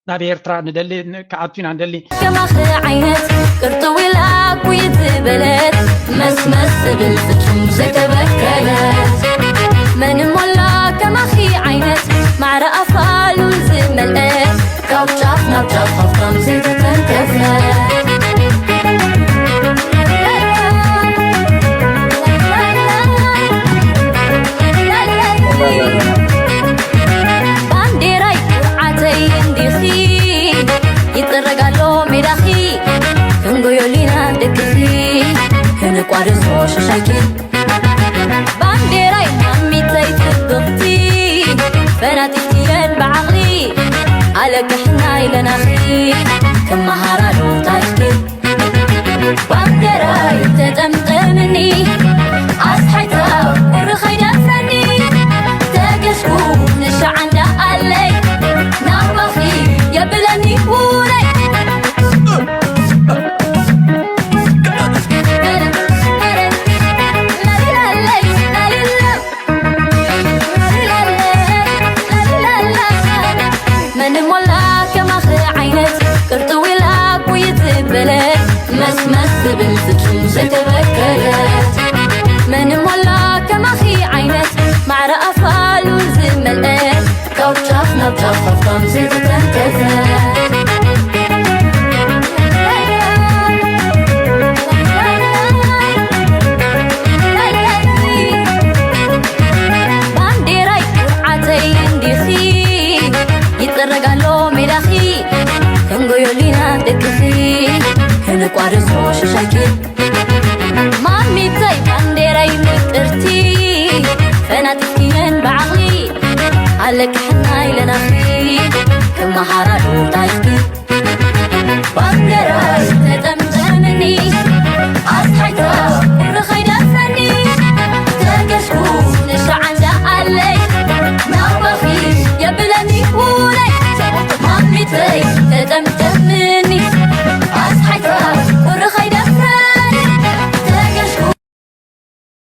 ናብ ኤርትራ ንደሊ ክኣቱ ኢና ንደሊ። ከማኺ ዓይነት ቅርጥው ኢላ ኩይ ዝበለት መስመስ ትብል ፍጹም ዘይተበከለት መን እሞ ኣላ ከማኺ ዓይነት ማዕረ ኣፋሉ ዝመልአት ካብ ጫፍ ናብ ጫፍ ሃብታም ዘይተተንከፈ ባንዴራይ ኩርዓተይ እንዲኺ ይጥረግ ኣሎ ሜዳኺ ክንጎዮሊና ደቅኺ ክንቋደሶ ሽሻይኪ ባንዴራይ ማሚተይ ጽብቕቲ ፈናጢትየን ብዓቕሊ ኣለቅሕና ኢለናኺ ክመሃራሉ ታሪኽኪ ባንዴራይ ተጠምጠምኒ ኣስሓይታ ቁሪ ከይደፍረኒ ተገስኩ ንሻዓንዳ ኣለይ ናባኺ የብለኒ ውለይ መን ሞላ ከማኺ ዓይነት ቅርጥው ኢላ ኩይ ዝበለት መስመስ ትብል ፍጹም ዘይተበከለት መን ሞላ ከማኺ ዓይነት ማዕረ ኣፋሉ ዝመልአት ካብ ጫፍ ናብ ጫፍ ሃብታም ዘይተተንከፈ ባንዴራይ ኩርዓተይ እንዲኺ ይጥረግ ኣሎ ሜዳኺ ክንጎዮሊና ደቅኺ ክንቋደሶ ሽሻይኪ ማሚተይ ባንዴራይ ምቅርቲ ፈናጢትክየን ብዓቕሊ ኣለቅሕና ኢለናኺ ክመሃራሉ ታሪኽኪ ባንዴራይ ተጠምጠምኒ ኣስሓይታ ቁሪ ከይደፍረኒ ተገስኩ ንሻዓንዳ ኣለይ ናባኺ የብለኒ ውለይ ማሚተይ ተጠምጠምኒ